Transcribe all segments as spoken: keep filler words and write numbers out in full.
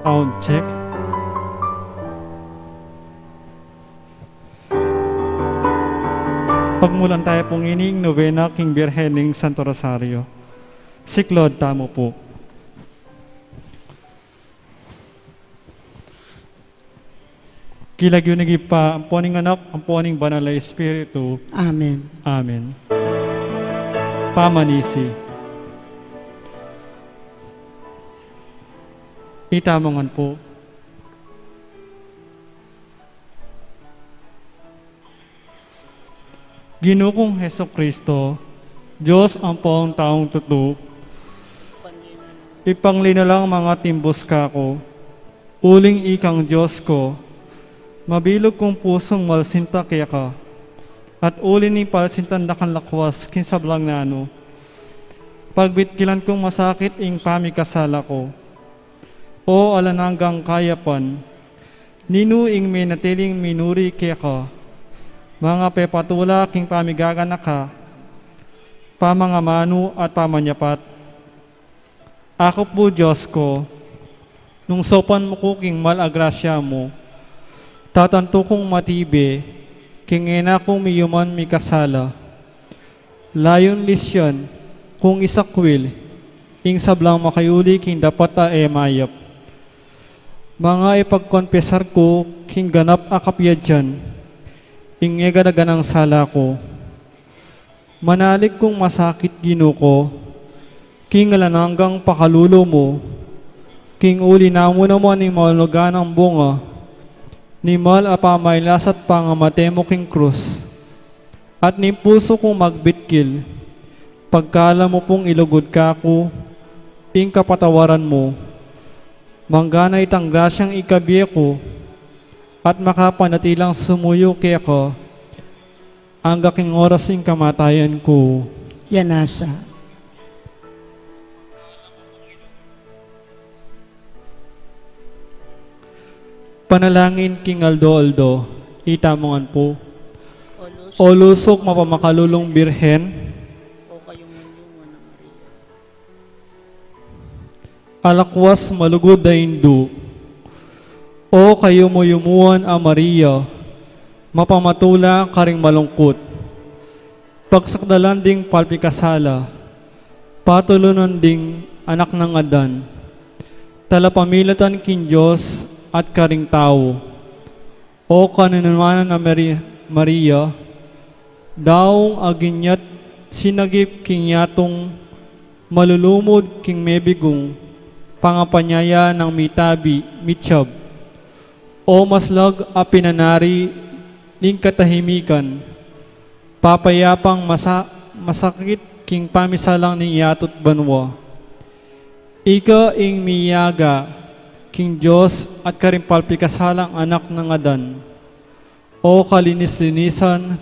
Sound check. Pagmulan tamu pung ining nobena king Birhen ning Santo Rosario. Siklaud tamu pu. King lagyu ning Ibpa, ampo ning Anak, ampo ning Banal a Espiritu. Amen. Amen. Pamanisi. Itamu ngan pu. Ginu kung Jesucristo, Dios ampong taung tutu, ipanglinalang mangatimbus kaku, uling ikang Dios ku, mabilug kung pusung malsinta keka, at uli ning palsintan da kang lakwas king sablang nanu, pagbitkilan kung masakit ing pamikasala ku. O alang anggang kayapan, ninu ing menatiling minuri keka, mangapepatula king pamigaganaka, pamangamanu at pamanyapat. Aku pu Dios ku, nung saupan mu ku king mal a grasya mu, tatantu kung matibe, king e na ku miyuman mikasala. Layun lisyan kung isakwil ing sablang makayuli king dapat a e mayap. Manga ipagkonpesar ku king ganap a kapiadyan ing e gana-ganang sala ku. Manalik kung masakit Ginu ku, king alang anggang pakalulu mu, king uli na mu naman ing maulagang bunga ning mal a pamailas at pangamate mu king krus. At ning pusu kung magbitkil, pagkalam mu pung ilugud kaku ing kapatawaran mu, manggana itang grasyang ikabie ku, at makapanatilang sumuyu keka angga king oras ning kamatayan ku. Yana sa. Panalangin king aldo-aldo, itamu ngan pu. O lusuk mapamakalulung Birhen, a lakwas malugud a indu, o kayumu-yumuan a Maria, mapamatula karing malungkut, pagsakdalan ding palpikasala, patulunan ding anak nang Adan, talapamilatan king Dios at karing tau. O kananunanan a Mari-, Maria, daung aginyat sinagip king yatung malulumud king mebigung pangapanyaya nang mitabi, mitiab. O maslag a pinanari ning katahimikan, papayapang masa-, masakit king pamisalang ning yatu't banua. Ika ing miyaga king Dios at karing palpikasalang anak nang Adan. O kalinis-linisan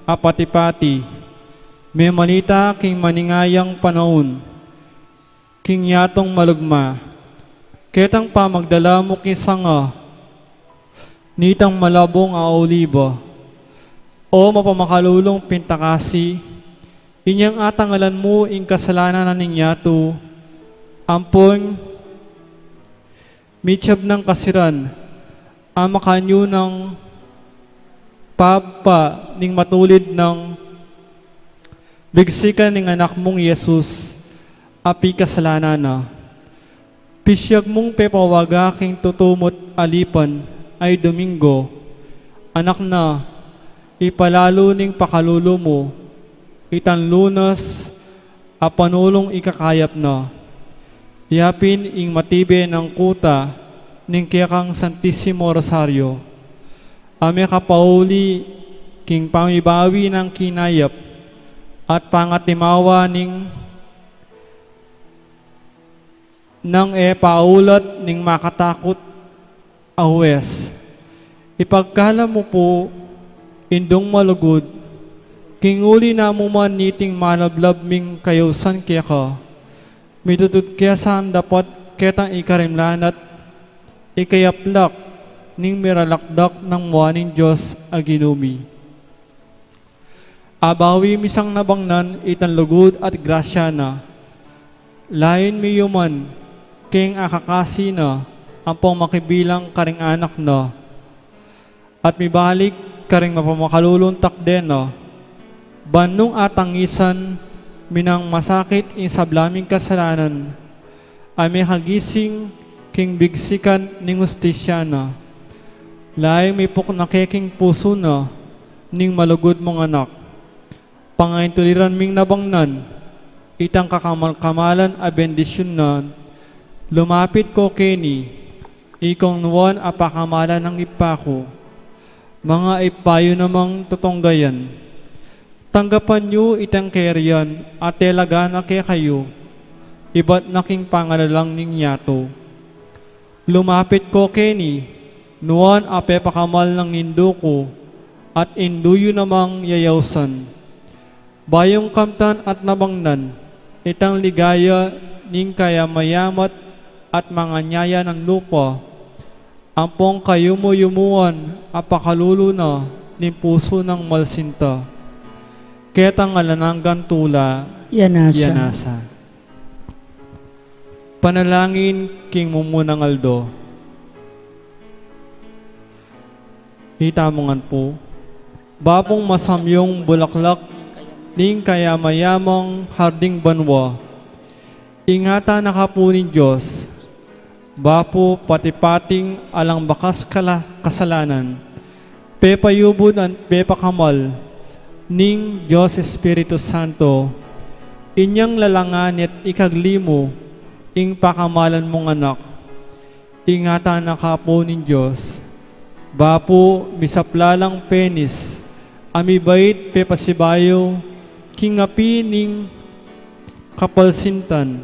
a pati-pati, memalita king maningayang panaun, king yatung malugma, ketang pamagdala mu king sanga nitang malabung a oliba. O mapamakalulung pintakasi, inyang atangalan mu ing kasalanan na ning yatu, ampon mitiab nang kasiran a makanyan nang papa ning matulid nang bigsikan ning anak mung Jesus a pikasalanan na. Pisyag mung pepawaga king tutumut a lipan ay Domingo, anak na, ipalalu ning pakalulu mu itang Lunas a panulung ikakayap na. Yapin ing matibe nang kuta ning kekang Santisimo Rosario a mekapauli king pamibawi nang kinayap at pangatimawa ning nang e paulat ning makatakut a huwes. Ipagkalam mu pu, Indung malugud, king uli na mu man niting malablab ming kayausan keka, mitutud ke sang dapat ketang ikarimlan at ikayaplak ning miralakdak nang mua ning Dios a Ginu mi. Abawi mi sang nabangnan itang lugud at grasya na. Lain mi yu man king akakasi na ampong makibilang karing anak na, at mibalik karing mapamakalulung takde na, ban nung atangisan mi nang masakit ing sabla ming kasalanan, a mekagising king bigsikan ning hustisya na. Layung mipuknake king pusu na ning malugud mung anak. Pangaintuliran ming nabangnan itang kakamal-kamalan a bendisyun na, lumapit ko keni, ikong nuan a pakamalan ning Ibpa ku. Mga Ibpa yu namang tutunggayan, tanggapan yu itang kayarian a telaga na kekayu, ibat na king pangalalang ning yatu. Lumapit ko keni, nuan a pepakamal ning Indu ku, at Indu yu namang yayausan. Ba yung kamtan at nabangnan itang ligaya ning kayamayamat at manganyaya nang lupa, ampong kayumu-yumuan a pakalulu na ning pusu nang malsinta. Ketang alang anggang tula, Yanasa. Yanasa. Panalangin king mumunang aldo. Itamu ngan pu. Bapung masamyung bulaklak ning kayamayamang harding banua, ingatan na ka pu ning Dios. Bapu pati-pating alang bakas kala-, kasalanan, pepayubud at pepakamal ning Dios Espiritu Santo, inyang lalangan at ikaglimu ing pakamalan mung anak. Ingatan na ka pu ning Dios. Bapu misapla lang penis a mibait pepasibayu king api ning kapalsintan,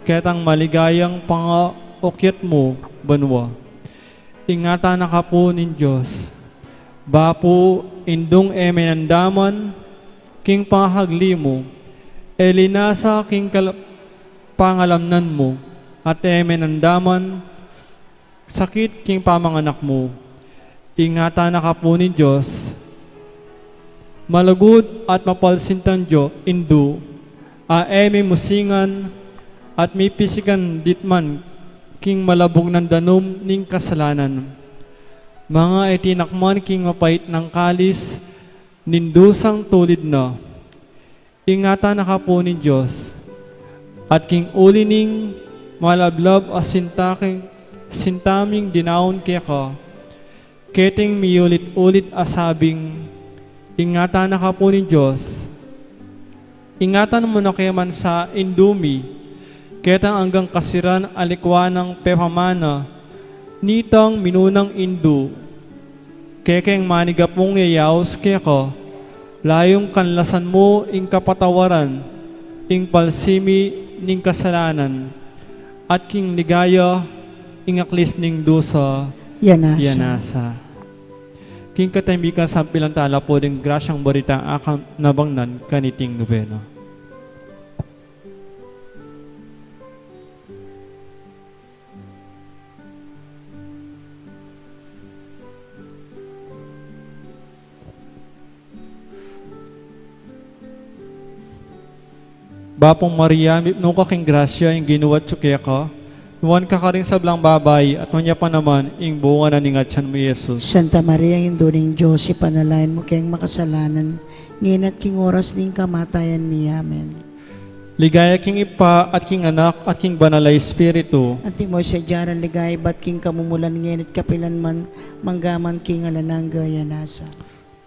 ketang maligayang pangaukyat mu banua. Ingatan na ka pu ning Dios. Bapu indung e menandaman king pangakaglimu, e linasa king kal-, pangalamnan mu, at e menandaman sakit king pamanganak mu. Ingatan na ka pu ning Dios. Malugud at mapalsintan Dio, Indu, a e mimusingan at mipisigan ditman king malabug nang danum ning kasalanan. Mga itinakman king mapait nang kalis ning dusang tulid na. Ingatan na ka pu ning Dios. At king uli ning malablab a sinta king, sinta ming dinaun keka, keting miulit-ulit a sabing, ingatan na ka pu ning Dios. Ingatan mu na ke man sa Indu mi, ketang anggang kasiran a likwa nang pepamana nitang minunang Indu. Kekeng manigapung yayaus keka, layung kanlasan mu ing kapatawaran ing palsi mi ning kasalanan, at king ligaya ing aklis ning dusa. Yanasa. Yanasa. King katahimikan, sampilan tala pu ding grasyang barita a kanabangnan kaniting nobena. Bapung Maria, mipnu ka king grasya, ing Ginu atyu keka, nuan ka karing sablang babai, at nuan ya pa naman ing bunga na ning atyan mu, Jesus. Santa Maria, Indu ning Dios, ipanalangin mu keng makasalanan, ngeni at king oras ning kamatayan mi. Amen. Ligaya king Ibpa, at king Anak, at king Banal a Espiritu. Antimo ing sadya nang ligaya ibat king kamumulan, ngeni at kapilan man, manggaman king alang angga. Yanasa.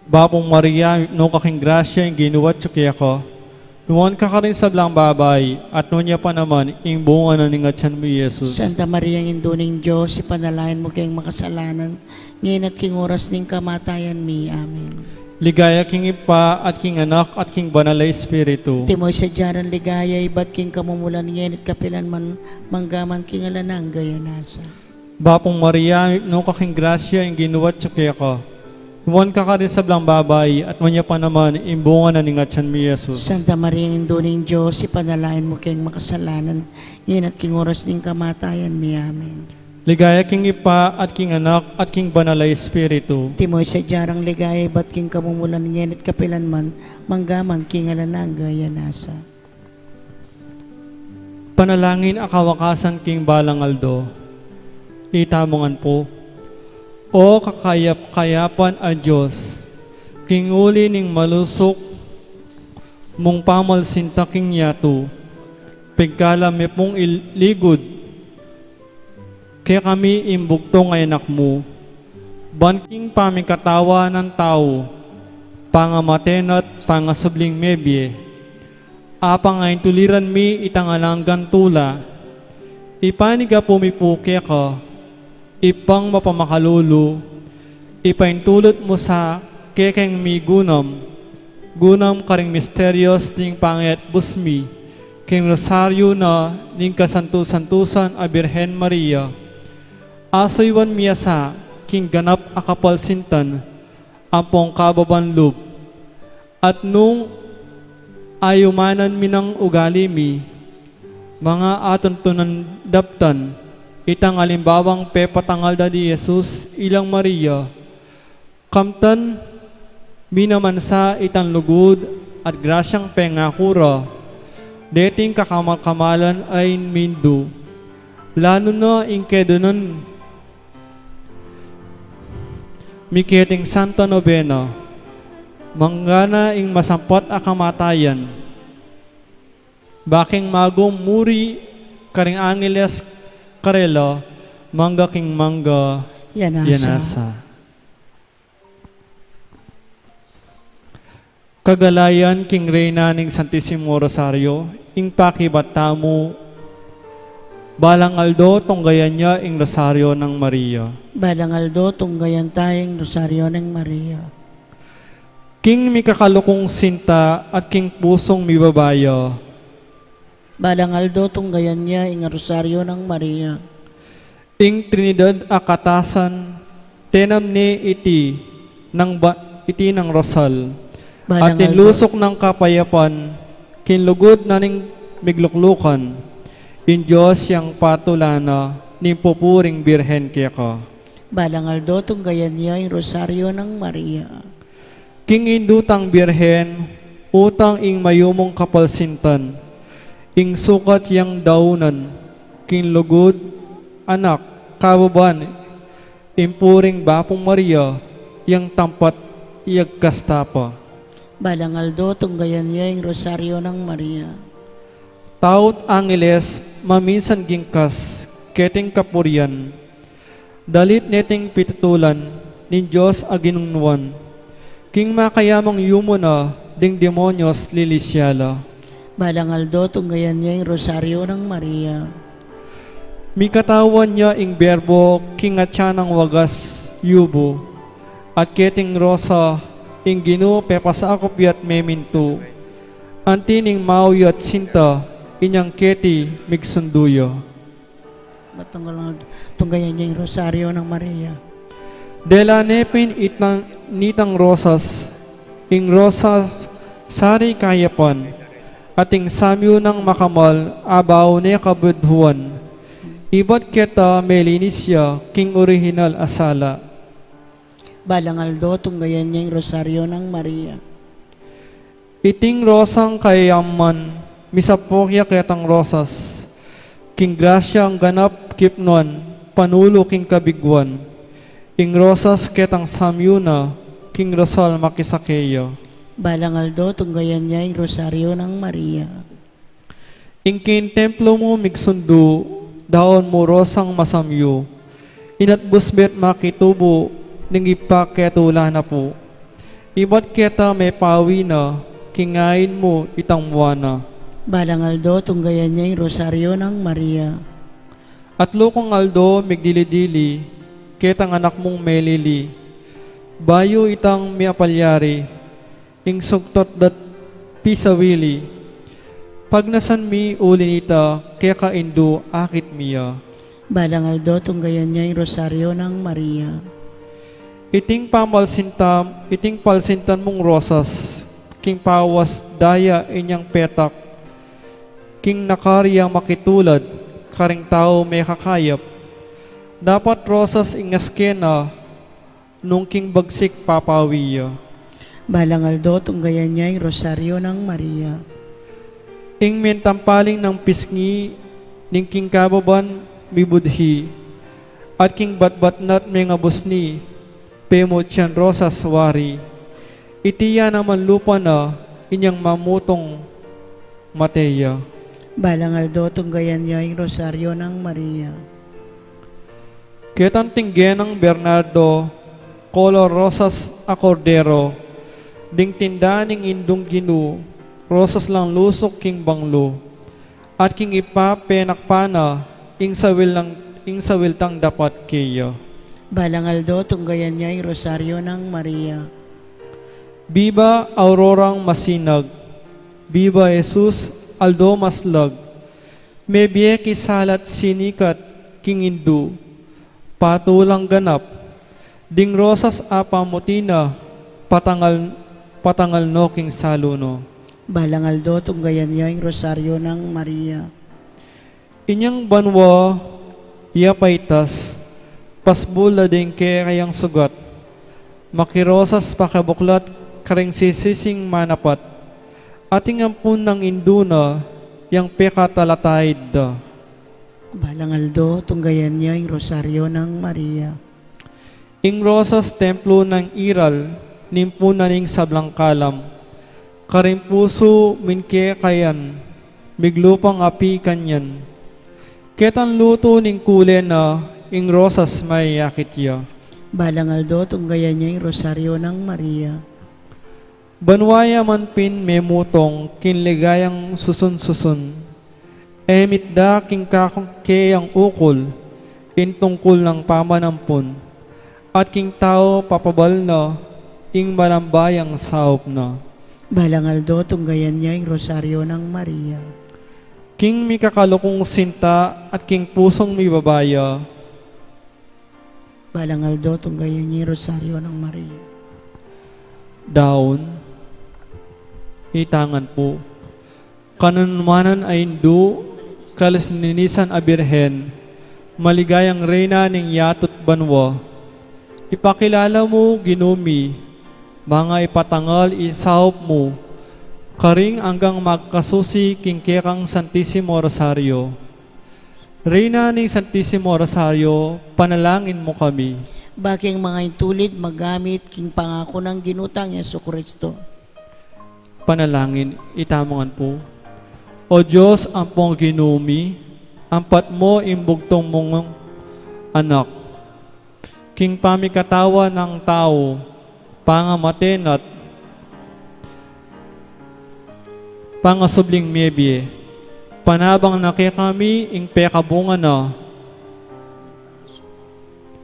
Bapung Maria, mipnu ka king grasya, ing Ginu atyu keka. Nuan ka karing sablang babai, at nuan ya pa naman ing bunga na ning atyan mu, Jesus. Santa Maria, Indu ning Dios, ipanalangin mu keng makasalanan, ngeni at king oras ning kamatayan mi. Amen. Ligaya king Ibpa, at king Anak, at king Banal a Espiritu. Antimo ing sadya nang ligaya ibat king kamumulan, ngeni at kapilan man, manggaman king alang angga. Yanasa. Bapung Maria, mipnu ka king grasya, ing Ginu atyu keka. Nuan ka karing sablang babai, at nuan ya pa naman ing bunga na ning atyan mu, Jesus. Santa Maria, Indu ning Dios, ipanalangin mu keng makasalanan, ngeni at king oras ning kamatayan mi. Amen. Ligaya king Ibpa, at king Anak, at king Banal a Espiritu. Antimo ing sadya nang ligaya ibat king kamumulan, ngeni at kapilan man, manggaman king alang angga. Yanasa. Panalangin a kawakasan king balang aldo. Itamu ngan pu. O kakayap-kayapan a Dios, king uli ning malusuk mung pamalsinta king yatu, pigkalam me pung il-, ligud kekami ing bugtung a Anak mu, ban king pamikatawan nang tau, pangamate na't pangasubling mebie, apangaintuliran mi itang alang anggang tula, ipanyawad mi pu keka, Ibpang mapamakalulu, ipaintulut mu sa kekeng migunam, gunam karing misterios ning pangayatbus mi, king Rosaryo na ning kasantu-santusan a Birhen Maria, asuyuan mi ya sa king ganap a kapalsintan, ampong kababan lub. At nung ayumanan mi nang ugali mi, manga atuntunan daptan, itang alimbawang pepatangal da ni Jesus ilang Maria, kamtan mi naman sa itang lugud at grasyang pengaku ra, deting kakamal-kamalan a ing mindu, lalo na ing kedunan mi keting Santa Novena, mangga na ing masampat a kamatayan, bakeng magum muri karing angeles karela, mangga king mangga. Yanasa. Yanasa. Kagalayan king Reyna ning Santisimo Rosario, ing pakibat tamu, balang aldo tunggayan ya ing Rosario nang Maria. Balang aldo tunggayan ta ing Rosario nang Maria. King mikakalukung sinta at king pusung mibabaya. Balang aldo tunggayan ya ing Rosario nang Maria. Ing Trinidad a katasan, tenam ne iti nang ba-, iti nang Rosal. Balang aldo. At tinlusuk nang kapayapan, king lugud na ning migluklukan, ing Dios yang patula na ning pupuring Birhen keka. Balang aldo tunggayan ya ing Rosario nang Maria. King indu tang Birhen, utang ing mayumung kapalsintan, ing sukat yang daunan, king lugud, anak, kababan, ing puring Bapung Maria, yang tampat, iyagkas ta pa. Balang aldo tunggayan ya ing Rosario nang Maria. Tau't angeles, maminsan gingkas, keting kapurian, dalit neting pitutulan ning Dios a Ginung Nuan, king makayamang yumu na ding demonyos lilisya la. Balang aldo tunggayan ya ing Rosario nang Maria. Mikatawan ya ing Berbo king atyan nang wagas yubu, at keting Rosa ing Ginu pepasakup ya't memintu, anti ning mauyat sinta inyang keti migsundu ya. Balang aldo tunggayan ya ing Rosario nang Maria. Dela ne pin itang, nitang Rosas, ing Rosa sari kayapan, at ing samyu nang makamal abaw ne kabudbuan. Ibat keta melinis ya king orihinal a sala. Balang aldo tunggayan ya ing Rosario nang Maria. Iting Rosang kayaman, misapok ya ketang Rosas, king grasyang ganap kipnuan, panulu king kabiguan. Ing Rosas ketang samyu na, king Rosal makisake ya. Balang aldo tunggayan ya ing Rosario nang Maria. Ing king templo mu migsundu, daun mu Rosang masamyu, inatbus me't makitubu, ning Ibpa ketula na pu. Ibat keta mepawi na, king ain mu itang mua na. Balang aldo tunggayan ya ing Rosario nang Maria. At lukung aldo migdili-dili, ketang anak mung melili, bayu itang miapalyari, ing sugtat da't pisawili, pagnasan mi uli nita keka indu akit mi ya. Balang aldo tunggayan ya ing Rosario nang Maria. Iting pamalsintam, iting palsintan mung Rosas, king pawas daya inyang petak, king nakarya makitulad, karing tau mekakayap. Dapat Rosas ing aske na, nung king bagsik papawi ya. Balang aldo tunggayan ya ing Rosario nang Maria. Ing mentampaling nang pisngi, ning king kababan mibudhi, at king batbat na't mengabus ni, pemut yang rosas wari. Iti ya naman lupa na, inyang mamutung mate ya. Balang aldo, tunggayan ya ing Rosaryo nang Maria. Ketang tingge nang Bernardo, kolor rosas a kordero, ding tinda ning Indung Ginu, rosas lang lusuk king banglu, at king ipapenakpa na, ing sawil nang, ing sawil tang dapat keya. Balang aldo, tunggayan ya ing Rosaryo nang Maria. Biba Aurorang masinag, biba Jesus, aldo maslag, mebie ki sala't sinikat king Indu, patulang ganap, ding rosas a pamuti na, patangal, patangal no king salu no. Balang aldo, tunggayan ya ing Rosaryo nang Maria. Inyang banua, ya paitas, pasbul la ding kekayang sugat, makirosas pakabuklat karing sisising manapat, ating ampun nang Indu na, yang pekatalataid da. Balang aldo, tunggayan ya ing Rosaryo nang Maria. Ing rosas templo nang iral, ning puna ning sablang kalam, karing pusu ming kekayan, miglupang api kanyan. Ketang lutu ning kule na, ing rosas mayakit ya. Balang aldo, tunggayan ya ing Rosaryo nang Maria. Banua ya man pin memutung king ligayang susun-susun. E mitda king kakung keyang ukul, ing tungkul nang pamanampun, at king tau papabal na, ing malambayang saup na. Balang aldo, tunggayan ya ing Rosaryo nang Maria. King mikakalukung sinta at king pusung mibabaya. Balang aldo, tunggayan ya ing Rosaryo nang Maria. Daun, itangan pu. Kanunumanan a Indu, kalis ninisan a Birhen, maligayang Reyna ning yatu't banua. Ipakilala mu, Ginu mi, manga ipatangal ing saup mu, karing anggang magkasusi king kekang Santisimo Rosario. Reyna ning Santisimo Rosario, panalangin mu kami. Ba king manga intulid magamit king pangaku nang Ginu tang Jesucristo. Panalangin, itamu ngan pu. O Dios, ampong Ginu mi, ampat mu ing bugtung mung anak. King pamikatawa nang tau, pangamate na't pangasubling mebie, panabang na kekami ing pekabunga na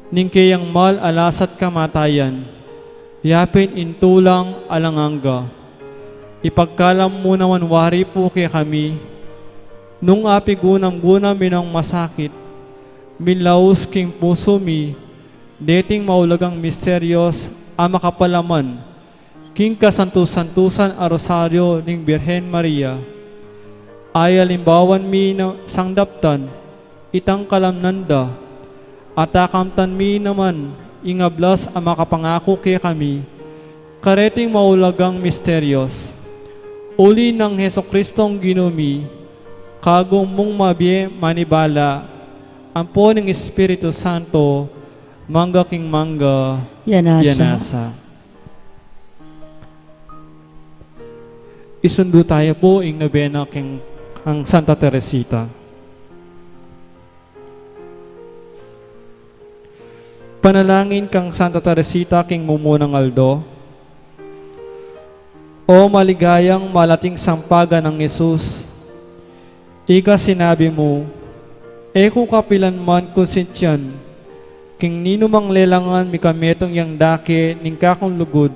ning keyang mal a lasa't kamatayan, yapin ing tulang alang angga. Ipagkalam mu naman wari pu kekami, nung apigunam-gunam mi nang masakit, minlaus king pusu mi, deting maulagang misteryos a makapalaman king kasantus-santusan a Rosaryo ning Birhen Maria. Ay alimbawan mi na sangdaptan itang kalamnan da, at akamtan mi naman ing ablas a makapangaku kekami kareting maulagang misteryos. Uli nang Jesucristong Ginu mi, kagum mung mabie manibala, ampo ning Espiritu Santo, mangga king mangga. Yanasa. Yanasa. Isundu tayu pu ing nobena king, kang Santa Teresita. Panalangin kang Santa Teresita king mumunang aldo. O maligayang malating sampagan nang Jesus, ika sinabi mu, e ku kapilan man konsintian king ninumang lelangan mikametung yang dake ning kakung lugud.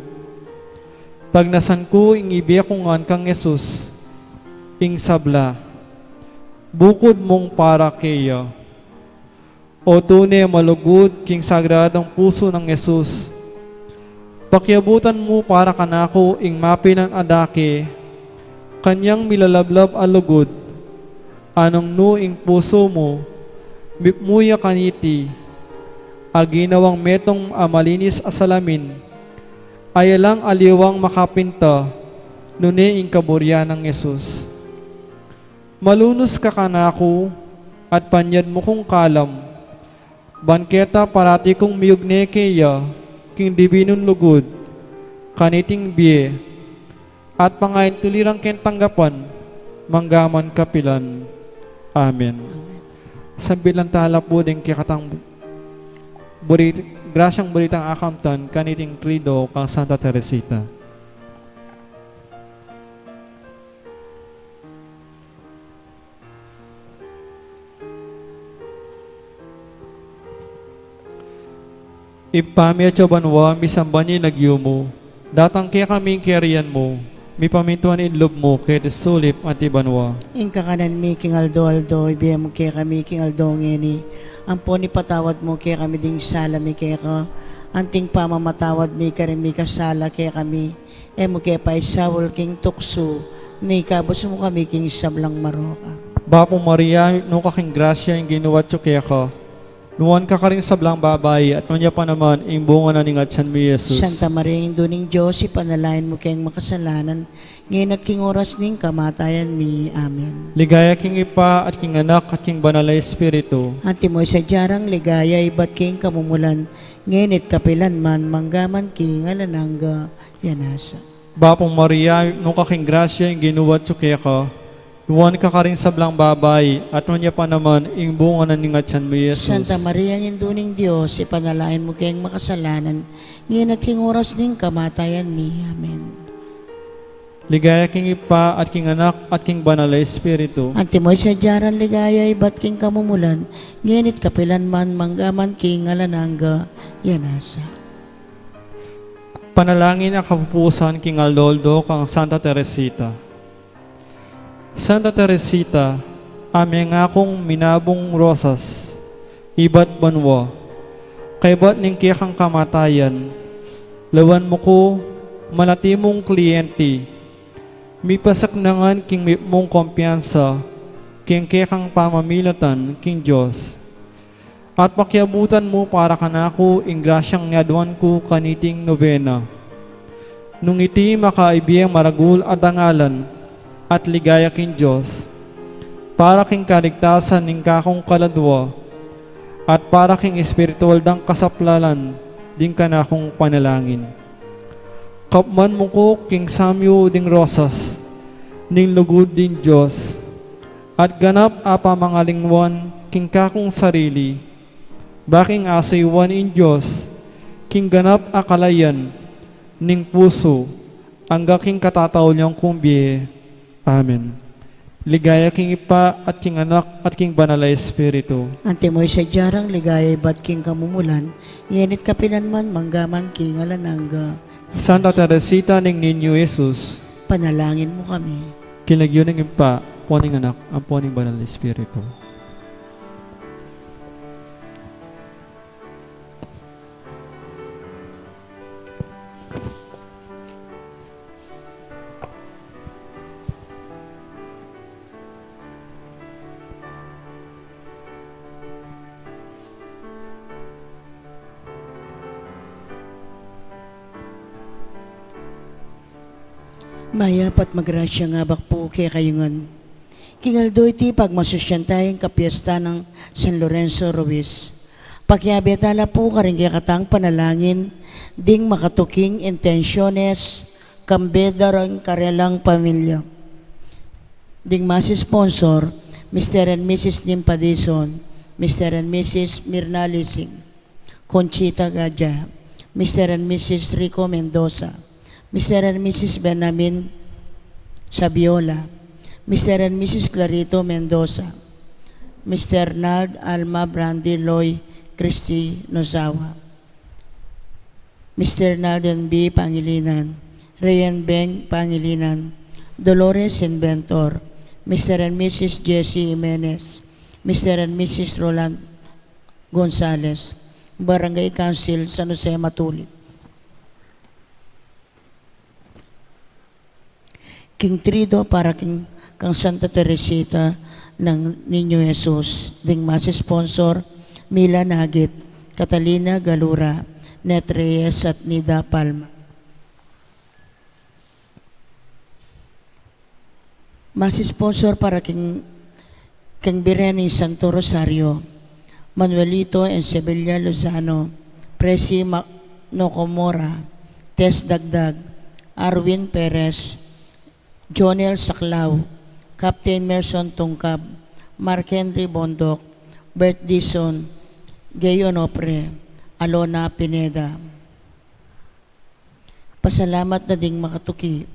Pagnasan ku ing ibie ku ngan kang Jesus, ing sabla, bukud mung para keya. O tune malugud king sagradung pusu nang Jesus, pakiabutan mu para kanaku ing mapilan a dake kanyang milalablab a lugud, a nung nu ing pusu mu mipmu ya kaniti, a ginawang metung a malinis a salamin, a yalang aliwang makapinta, nune ing kaburian nang Jesus. Malunus ka kanaku, at panyad mu kung kalam, Ban keta parati kung miyugne keya king dibinung lugud, kaniting bie, at pangaintulirang keng tanggapan, manggaman kapilan. Amen. Amen. Sambilan tala pu ding kekatang buri-, grasyang buritang akamtan kaniting Triduo kang Santa Teresita. Ibpa mi atsu ka banua, misamban ya ing lagyu mu. Datang kekami ing kayarian mu. Mipamintuan ing lub mu, keti sulip anti banua. Ing kakanan mi king aldo-aldo, ibie mu kekami king aldo ngeni. Ampon ipatawad mu kekami ding sala mi keka, anting pamamatawad mi karing mikasala kekami. E mu ke paisaul king tuksu, nune ikabus mu kami king sablang marok. Bapu Maria, mipnu ka king grasya, ing Ginu atsu keka. Nuan ka karing sablang babai, at nuan ya pa naman ing bunga na ning atyan mu, i Jesus. Santa Maria, Indu ning Dios, ipanalangin mu keng makasalanan, ngeni at king oras ning kamatayan mi. Amen. Ligaya king Ibpa, at king Anak, at king Banal a Espiritu. Antimo ing sadya rang ligaya ibat king kamumulan, ngeni at kapilan man, manggaman king alang angga. Amen. Bapu Maria, mipnu ka king grasya, ing Ginu atsu keka. Nuan ka karing sablang babai, at nuan ya pa naman ing bunga na ning atyan mu, i Jesus. Santa Maria, Indu ning Dios, ipanalangin mu keng makasalanan, ngeni at king oras ning kamatayan mi. Amen. Ligaya king Ibpa, at king Anak, at king Banal a Espiritu. Antimo ing sadya rang ligaya ibat king kamumulan, ngeni at kapilan man, manggaman king alang angga. Amen. Panalangin a kapupusan king aldo-aldo kang Santa Teresita. Santa Teresita, a mengaku kung minabung rosas ibat banua, kaybat ning kekang kamatayan, lawan mu ku man atin mung klienti, mipasaknangan king mipnung kumpiyansa king kekang pamamilatan king Dios. At pakiabutan mu para kanaku ing grasyang yaduan ku kaniting nobena. Nung iti makaibie maragul a dangalan at ligaya king Dios, para king kaligtasan ning kakung kaladua, at para king espiritual dang kasaplalan ding kanakung panalangin. Kapman mu ku king samyu ding rosas ning lugud ning Dios, at ganap a pamangalingwan king kakung sarili, ba king asaywan ing Dios king ganap a kalayan ning pusu, angga king katataulian kung bie. Amen. Ligaya king Ibpa, at king Anak, at king Banal a Espiritu. Antimo ing sadya rang ligaya ibat king kamumulan, ngeni at kapilan man, manggaman king alang angga. Santa Teresita ning Niño Jesus, panalangin mu kami. King lagyu ning Ibpa, ampo ning Anak, ampo ning Banal a Espiritu. Mayap at magrasyang abak pu kekayu ngan. King aldo iti pagmasusyan taya ing kapiestan nang San Lorenzo Ruiz. Pakiabe tala pu karing kekatang panalangin ding makatuking intensiones, kambe da ring karelang pamilya. Ding masi sponsor, Mister and Missus Nim Padison, Mister and Missus Mirna Lising, Conchita Gadja, Mister and Missus Rico Mendoza, Mister and Missus Benjamin Sabiola, Mister and Missus Clarito Mendoza, Mister Nald Alma Brandy Loy Christy Nozawa, Mister Nald and B Pangilinan, Ray and Beng Pangilinan, Dolores Inventor, Mister and Missus Jesse Jimenez, Mister and Missus Roland Gonzales, Barangay Council, San Jose Matulit. King Triduo para king, kang Santa Teresita nang Niño Jesus, ding masi sponsor, Mila Nagit, Catalina Galura, Net Reyes, at Nida Palma. Masi sponsor para king, king Birhen ning Santo Rosario, Manuelito and Sevilla Lozano, Presi Mac-, Nocomora, Tess Dagdag, Arwin Perez, Jonel Saclao, Captain Merson Tungkab, Mark Henry Bondoc, Bert Dizon, Gay Onofre, Alona Pineda. Pasalamat na ding makatuki,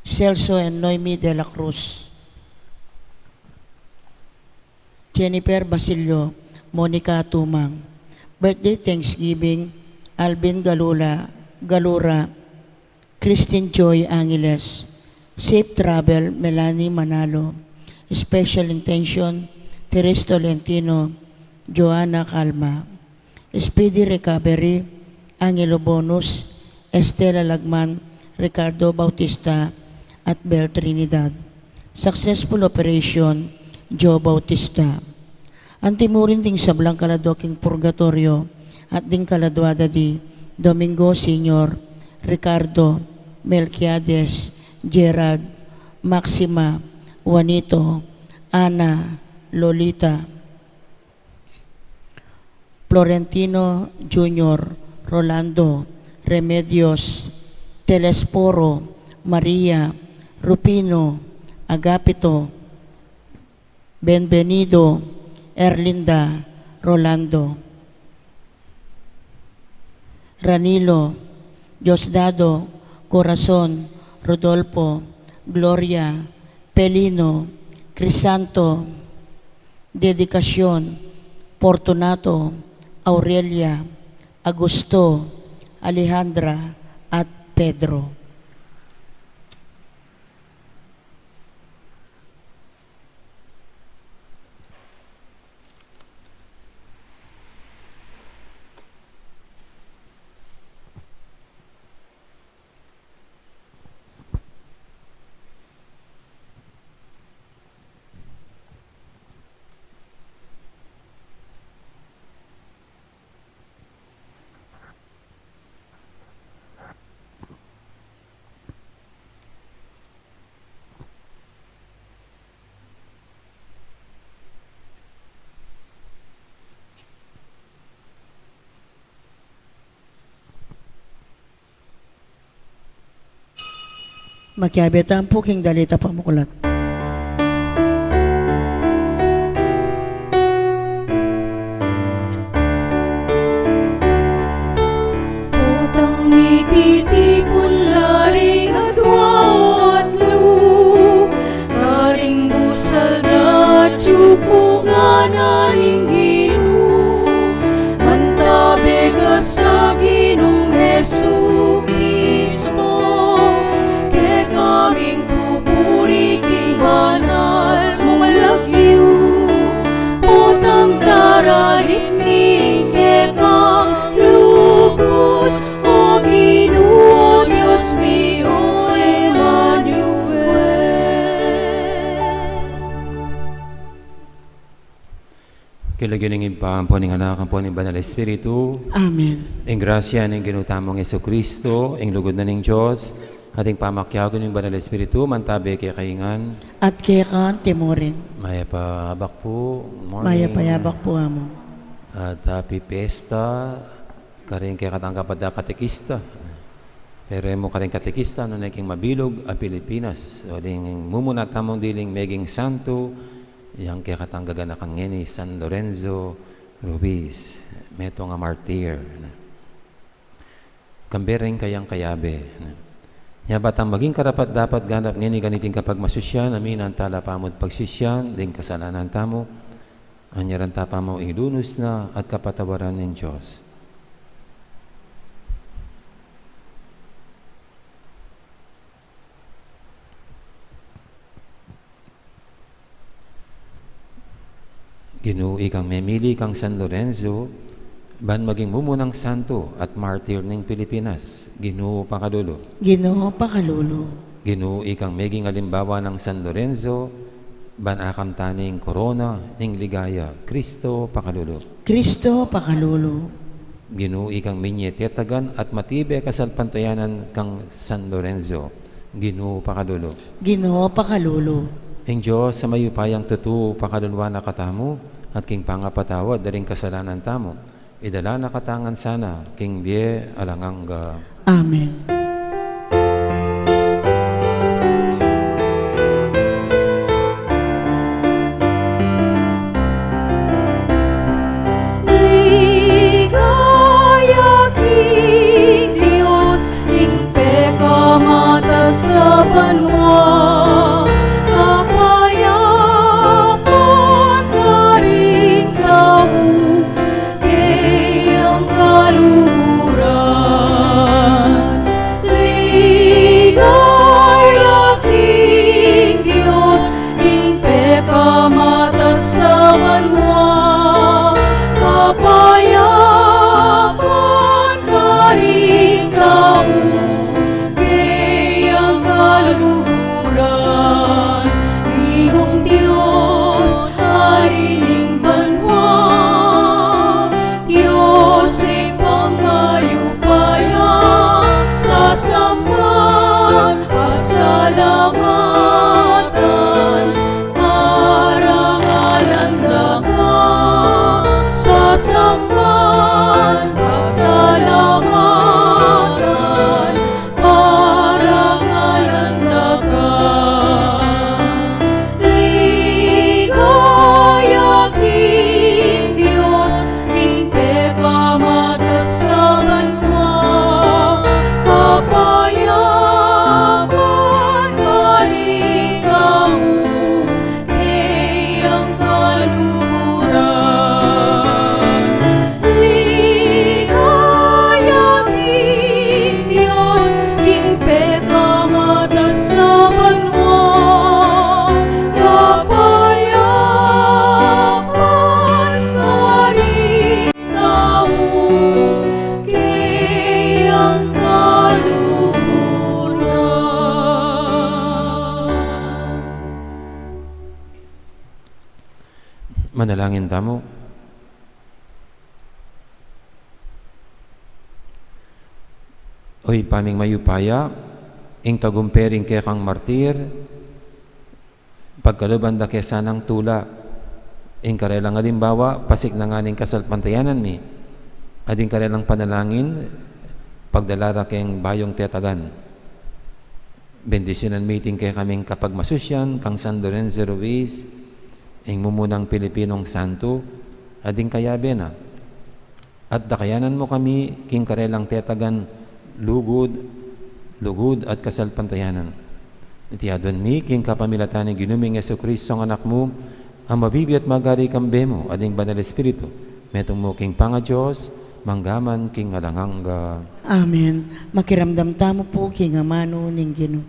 Celso and Noemi de la Cruz, Jennifer Basilio, Monica Tumang. Birthday Thanksgiving, Alvin Galula, Galura, Christine Joy Angeles. Safe travel, Melanie Manalo. Special intention, Teres Tolentino, Joanna Calma. Speedy recovery, Angelo Bonus, Estela Lagman, Ricardo Bautista, at Bel Trinidad. Successful operation, Joe Bautista. Anti mu rin ding sablang kaladwa king purgatoryo, at ding kaladwa da di Domingo Senior, Ricardo, Melquiades, Gerald, Maxima, Juanito, Ana, Lolita, Florentino Junior, Rolando, Remedios, Telesforo, Maria, Rufino, Agapito, Benvenido, Erlinda, Rolando, Ranilo, Diosdado, Corazon, Rodolfo, Gloria, Pelino, Crisanto, Dedicacion, Fortunato, Aurelia, Augusto, Alejandra, at Pedro. Makiabe tamu pu king dalit a pamuklat. Potang mititipun la ring adwa o atlu, karing busal da at tiupu ngana ning Ginu, mantabe ka sa Ginung Jesucristo, kekaming pupuri king banal mung lagyu, potang daralit mi ing kekang lugud, O Ginu, O Dios mi, O Emmanuel. King lagyu ning Ibpa, ampo ning Anak, ampo ning Banal Espiritu. Amen. Ing grasya ning Ginu tamung Jesucristo, ing lugud na ning Dios, at ing pamakiabe ning Banal Espiritu, mantabe kekayu ngan. At keka naman murin. Mayap a abak pu. Morning. Mayap a abak pu, Among. At happy fiesta karing kekatang kapatad a katekista. Pero e mu karing katekista nune king mabilug a Pilipinas. O ding mumuna tamung diling meging santo, yang kekatang gaganakan ngeni, San Lorenzo Ruiz, metung a martir. Kambe ring kayang kayabe. Nya ba tang maging karapat-dapat ganap ngeni kaniting kapagmasusyan, aminan tala pamu't pagsisyan ding kasalanan tamu, anyaran ta pamu ing lunus na at kapatawaran ning Dios. Ginu, ikang memili kang San Lorenzo ban maging mumunang santo at martir ning Pilipinas. Ginu, pakalulu. Ginu, pakalulu. Ginu, ikang meging alimbawa nang San Lorenzo ban akamtan ing korona ning ligaya. Kristo, pakalulu. Kristo, pakalulu. Ginu, ikang minye tetagan at matibe kasalpantayanan kang San Lorenzo. Ginu, pakalulu. Ginu, pakalulu. Ing Dios a mayupayang tutu pakaluluan na katamu, at king pangapatawad da ring kasalanan tamu, idala na katamu ngan sana king bie alang angga. Amen. Ligaya king Dios, king pekamatas a banua, kapayapan karing tau, keng kaluguran. Ligaya king Dios, king pekamatas a banua, kapayapan karing tau, keng kaluguran. Ginung Dios, Ari ning banua, Dios Ibpang mayupaya, sasamban, pasalamatan, parangalan da ka, sasamban, pasalamatan, parangalan da ka. Ligaya king Dios, king pekamatas a banua, kapayapan karing tau, keng kaluguran. Ligaya king Dios, king pekamatas a banua, kapayapan karing tau, keng kaluguran. Manalangin tamu. O Ibpa ming mayupaya, ing tagumpe ring kekang martir, pagkaluban da ke sanang tula ing karelang alimbawa, pasiknangan ing kasalpantayanan mi, at ing karelang panalangin, pagdala ra keng bayung tetagan. Bendisyunan mi iting kekaming kapagmasusyan kang San Lorenzo Ruiz, ing mumunang Pilipinong santo, at ing kayabe na. At dakayanan mu kami king karelang tetagan lugud, lugud at kasalpantayanan. Iti aduan mi king kapamilatan ning Ginu ming Jesucristo, Anak mu, a mabibie at magari kambe mu at ning Banal Espiritu, metung mu king pangaDios, manggaman king alang angga. Amen. Makiramdam tamu pu king amanu ning Ginu.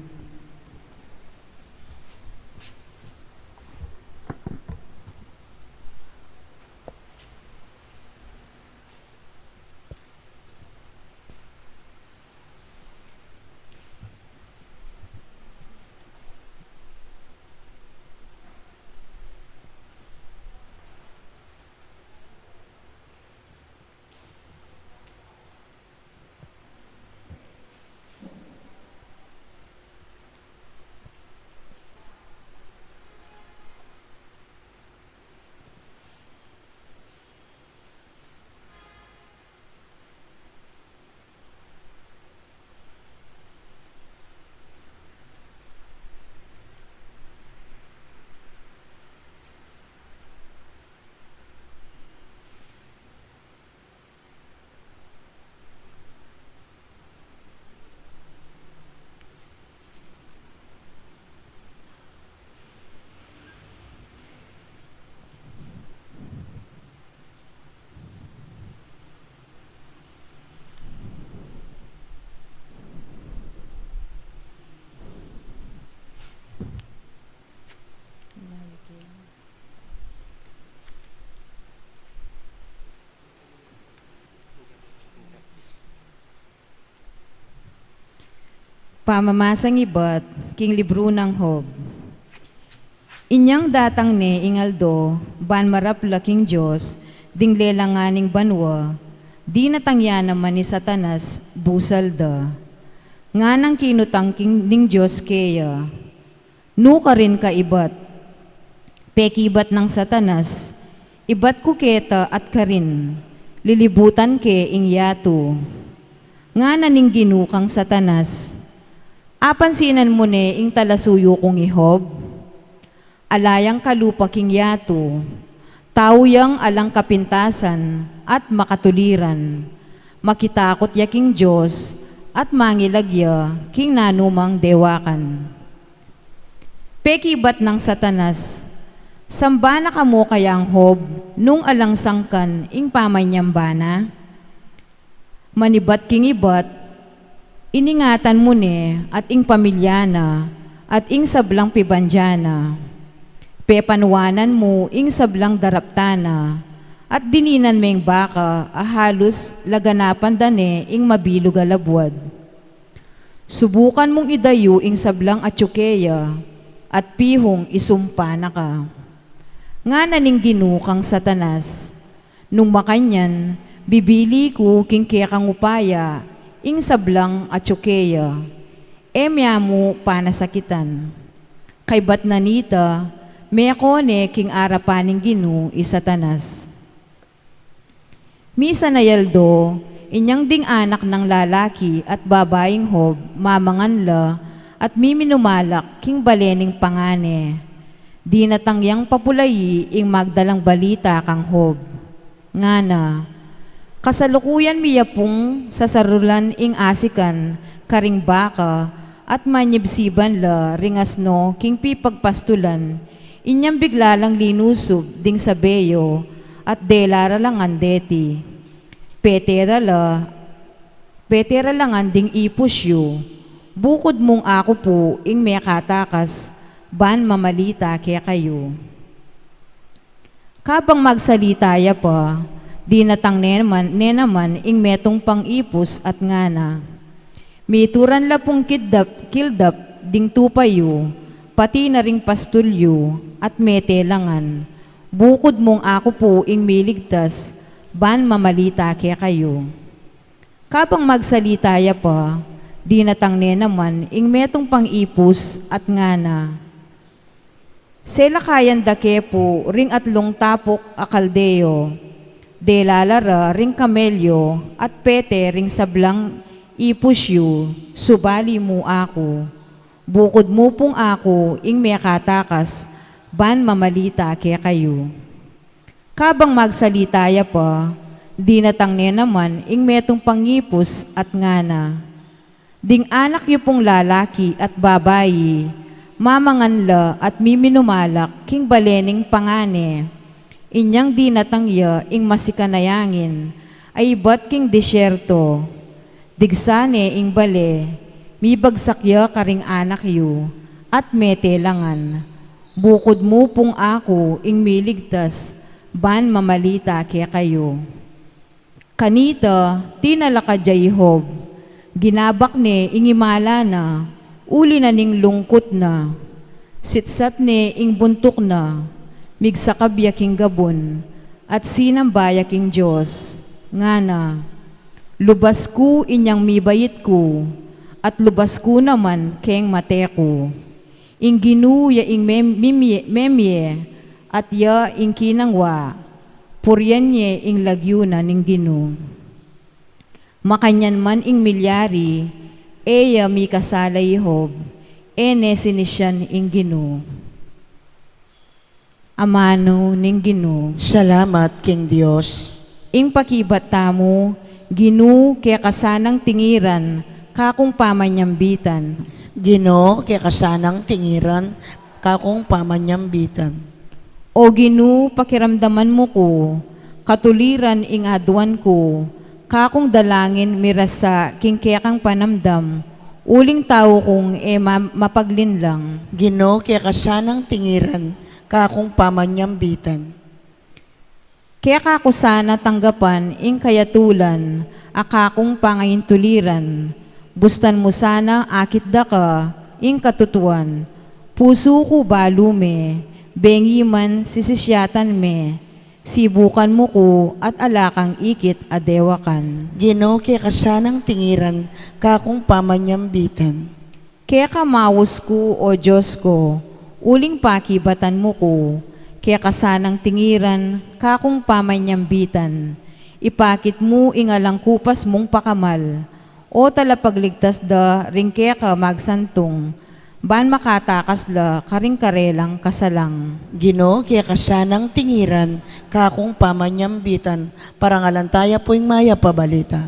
Pamamasang ibat king libru nang Job. Inyang datang ne ing aldo ban marap la king Dios ding lelang ning banua, dinatang ya naman ni Satanas busal da. Nganang kinutang king, ning Dios keya, "Nu karin ka ibat?" Pekibat nang Satanas, Ibat ku keta at karin, lilibutan ke ing yatu. Ngana ning Ginu kang Satanas, apansinan mu ne ing talasuyu kung i Job? Ala yang kalupa king yatu, tau yang alang kapintasan at makatuliran. Makitakut ya king Dios at mangilag ya king nanumang dewakan. Pekibat nang Satanas, samba na ka mu kayang Job nung alang sangkan ing pamanyamba na? Manibat king ibat, iningatan mu ne at ing pamilya na at ing sablang pibandian na. Pepanuanan mu ing sablang daraptan na at dininan meng baka a halus laganapan da ne ing mabilug a labuad. Subukan mung idayu ing sablang atyu keya at pihung isumpa na ka. Ngana ning Ginu kang Satanas, nung makanyan, bibili ku king kekang upaya ing sablang atyu keya. E mya mu panasakitan. Kaybat na nita, meko ne king arapan ning Ginu i Satanas. Misan a aldo, inyang ding anak nang lalaki at babaing Job, mamangan la at miminumalak king bale ning pangane. Dinatang yang papulayi ing magdalang balita kang Job. Ngana, kasalukuyan mi ya pung sasarulan ing asikan karing baka at manyibsiban la ring asno king pipagpastulan, inyang bigla lang linusub ding sabe yu at dela ra la ngan deti. Pete ra la, pete ra la ngan ding ipus yu, bukud mung aku pu ing mekatakas ban mamalita kekayu. Kabang magsalita ya pa, dinatang ne naman, ne naman ing metung pang ipus at ngana, mituran la pung kildap, kildap ding tupa yu, pati na ring pastul yu, at mete la ngan, bukud mung aku pu ing miligtas ban mamalita kekayu. Kabang magsalita ya pa, dinatang ne naman ing metung pang ipus at ngana, selakayan da ke pu ring atlung tapuk a Kaldeo, dela la ra ring kamelyo at pete ring sablang ipus yu, subali mu aku. Bukud mu pung aku ing mekatakas ban mamalita kekayu. Kabang magsalita ya pa, dinatang ne naman ing metung pang ipus at ngana, ding anak yu pung lalaki at babai, mamangan la at miminumalak king bale ning pangane. Inyang dinatang ya ing masikan a yangin a ibat king disyerto. Digsa ne ing bale, mibagsak ya karing anak yu, at mete la ngan. Bukud mu pung aku ing miligtas ban mamalita kekayu. Kanita, tinalakad ya i Job, ginabak ne ing imala na, uli na ning lungkut na. Sitsat ne ing buntuk na, migsakab ya king gabun, at sinamba ya king Dios, ngana, lubas ku inyang mibait ku, at lubas ku naman keng mate ku. Ing Ginu ya ing mem-, mimie-, memie, at ya ing kinangwa, purian ye ing lagyu na ning Ginu. Makanyan man ing milyari, e ya mikasala i Job, e ne sinisian ing Ginu. Amanu ning Ginu. Salamat king Dios. Ing pakibat tamu, Ginu, keka sanang tingiran, kakung pamanyambitan. Ginu, keka sanang tingiran, kakung pamanyambitan. O Ginu, pakiramdaman mu ku, katuliran ing aduan ku, kakung dalangin mirasa king kekang panamdam, uling tau kung e ma-, mapaglinlang. Ginu, keka sanang tingiran, kakung pamanyambitan. Keka ku sana tanggapan ing kayatulan a kakung pangaintuliran, bustan mu sana akit da ka ing katutuan. Pusu ku balu me, bengi man sisisyatan me, sibukan mu ku at ala kang ikit a dewakan. Ginu, keka sanang tingiran, kakung pamanyambitan. Keka maus ku, O Dios ku, uling pakibatan mu ku, Keka sanang tingiran, kakung pamanyambitan, ipakit mu ing alang kupas mung pakamal, O Talapagligtas da ring keka magsantung, ban makatakas la karing karelang kasalang. Ginu, keka sanang tingiran, kakung pamanyambitan, parangalan taya pu ing mayap a balita.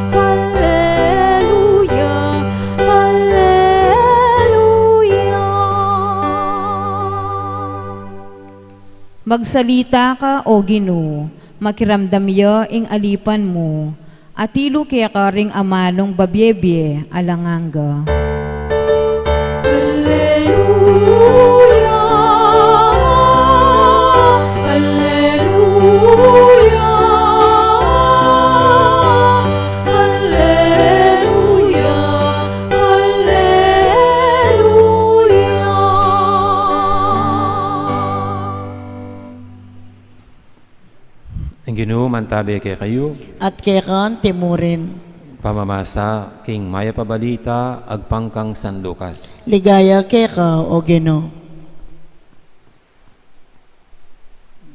Alleluia, alleluia, alleluia, alleluia. Magsalita ka, O Ginu, makiramdam ya ing alipan mu, atilu keka ring amanung babiebie alang angga. Alleluia, alleluia, alleluia, alleluia. Ing Ginu mantabe kekayu. At keka antimurin. Pamamasa king mayap a balita agpang kang San Lucas. Ligaya keka, O Ginu.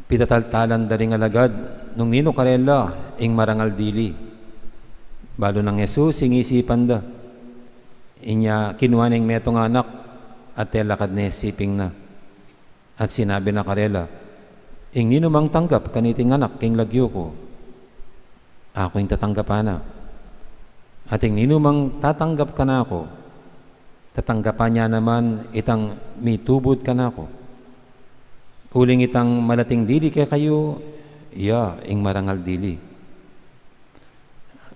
Pitataltalan da ring alagad nung ninu karela ing marangal dili. Balu nang Jesus ing isipan da. Inya kinua ne ing metung a anak at telakad ne siping na. At sinabi na karela, "Ing ninumang tanggap kaniting anak king lagyu ku, aku ing tatanggapan na. At ing ninumang tatanggap kanaku, tatanggapan ya naman itang mitubud kanaku. Uling itang malating dili kekayu, iya ing marangal dili."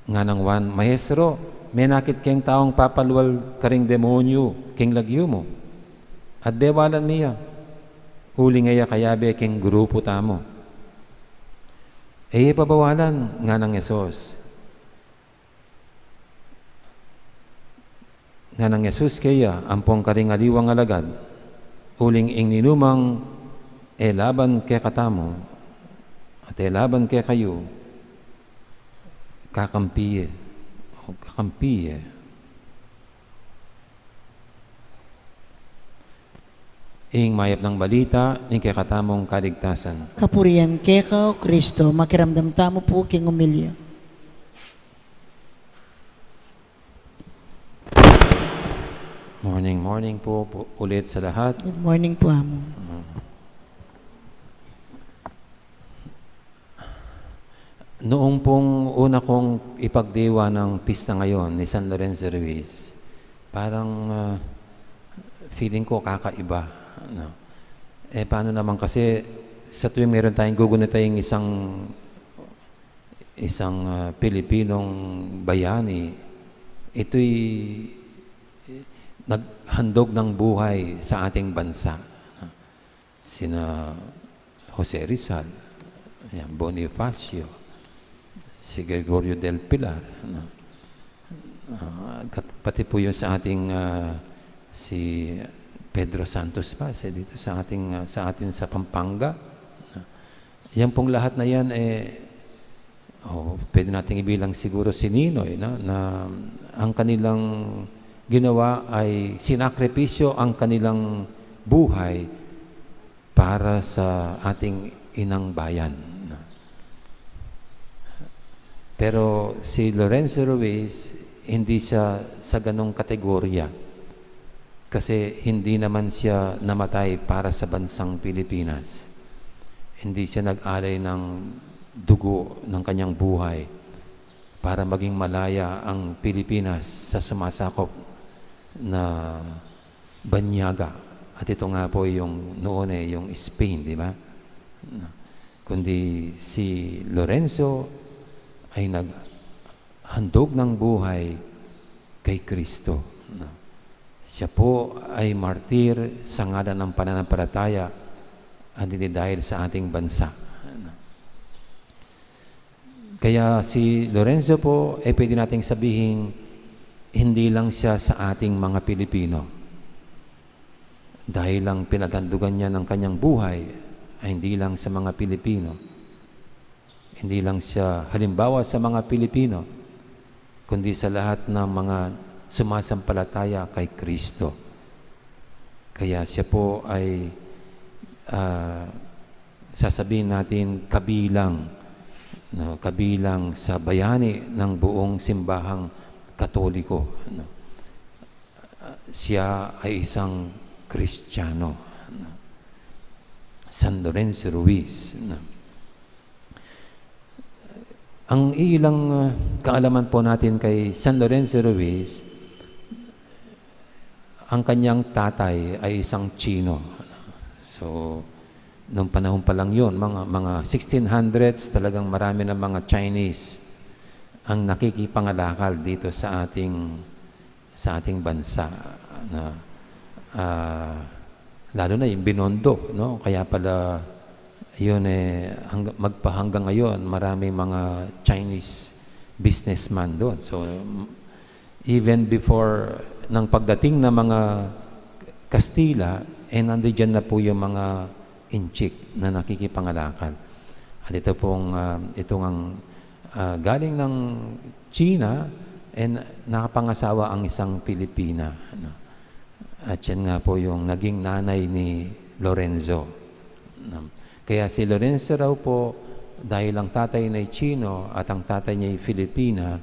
Nganang Juan, "Maestro, menakit keng taung papalual karing demonyu king lagyu mu, at bewalan mi ya, uling e ya kayabe king grupu tamu." "E ye pabawalan," nganang Jesus. Nganang Jesus keya ampong karing aliwang alagad, "Uling ing ninumang e laban kekatamu at e laban kekayu, kakampi ye, o kakampi ye." Ing mayap nang balita ning kekatamung kaligtasan. Kapurian keka, O Kristo. Makiramdam tamu pu king omilya. Morning, morning po, po ulit sa lahat. Good morning po, Amo. Mm. Noong pong una kong ipagdiwa ng pista ngayon ni San Lorenzo Ruiz, parang, ah, feeling ko kakaiba, no? Eh, paano naman kasi sa tuwing meron tayong gugunitang isang isang, ah, Pilipinong bayani, ito'y naghandog ng buhay sa ating bansa. Sina Jose Rizal, yan, Bonifacio, si Gregorio del Pilar, no? Ah, kat-, pati po yun sa ating, ah, si Pedro Santos pa, si dito sa ating, ah, sa atin sa Pampanga. Yan pong lahat na yan, eh, oh, pwede nating ibilang siguro si Ninoy, no, na ang kanilang ginawa ay sinakripisyo ang kanilang buhay para sa ating inang bayan, no? Pero si Lorenzo Ruiz, hindi siya sa ganong kategorya. Kasi hindi naman siya namatay para sa bansang Pilipinas. Hindi siya nag-alay ng dugo ng kanyang buhay para maging malaya ang Pilipinas sa sumasakop na banyaga. At ito nga po yung noon eh, yung Spain, di ba? Kundi si Lorenzo ay naghandog ng buhay kay Kristo, no? Siya po ay martir sa ngalan ng pananampalataya at hindi dahil sa ating bansa, no? Kaya si Lorenzo po, eh, pwede nating sabihin, hindi lang siya sa ating mga Pilipino. Dahil lang pinaghandugan niya ng kanyang buhay ay hindi lang sa mga Pilipino, hindi lang siya halimbawa sa mga Pilipino, kundi sa lahat ng mga sumasampalataya kay Kristo. Kaya siya po ay, ah, sasabihin natin, kabilang, no, kabilang sa bayani ng buong simbahang Katoliko, no. Siya ay isang Kristiyano, no? San Lorenzo Ruiz, no? Ang ilang, ah, kaalaman po natin kay San Lorenzo Ruiz, ang kanyang tatay ay isang Chino. So, nung panahon pa lang yun, mga, mga sixteen hundreds, talagang marami ng mga Chinese ang nakikipangalakal dito sa ating, sa ating bansa, na, ah, lalo na yung Binondo, no? Kaya pala yun, eh, hangga-, magpa-, hanggang ngayon, maraming mga Chinese businessman doon. So, m-, even before ng pagdating ng mga Kastila, eh, nandiyan na po yung mga Inchik na nakikipangalakal. At ito pong, ah, itong ang, ah, galing ng China, eh, na-, nakapangasawa ang isang Pilipina, ano. At yan nga po yung naging nanay ni Lorenzo. Um, kaya si Lorenzo raw po, dahil ang tatay niya ay Chino at ang tatay niya ay Filipina,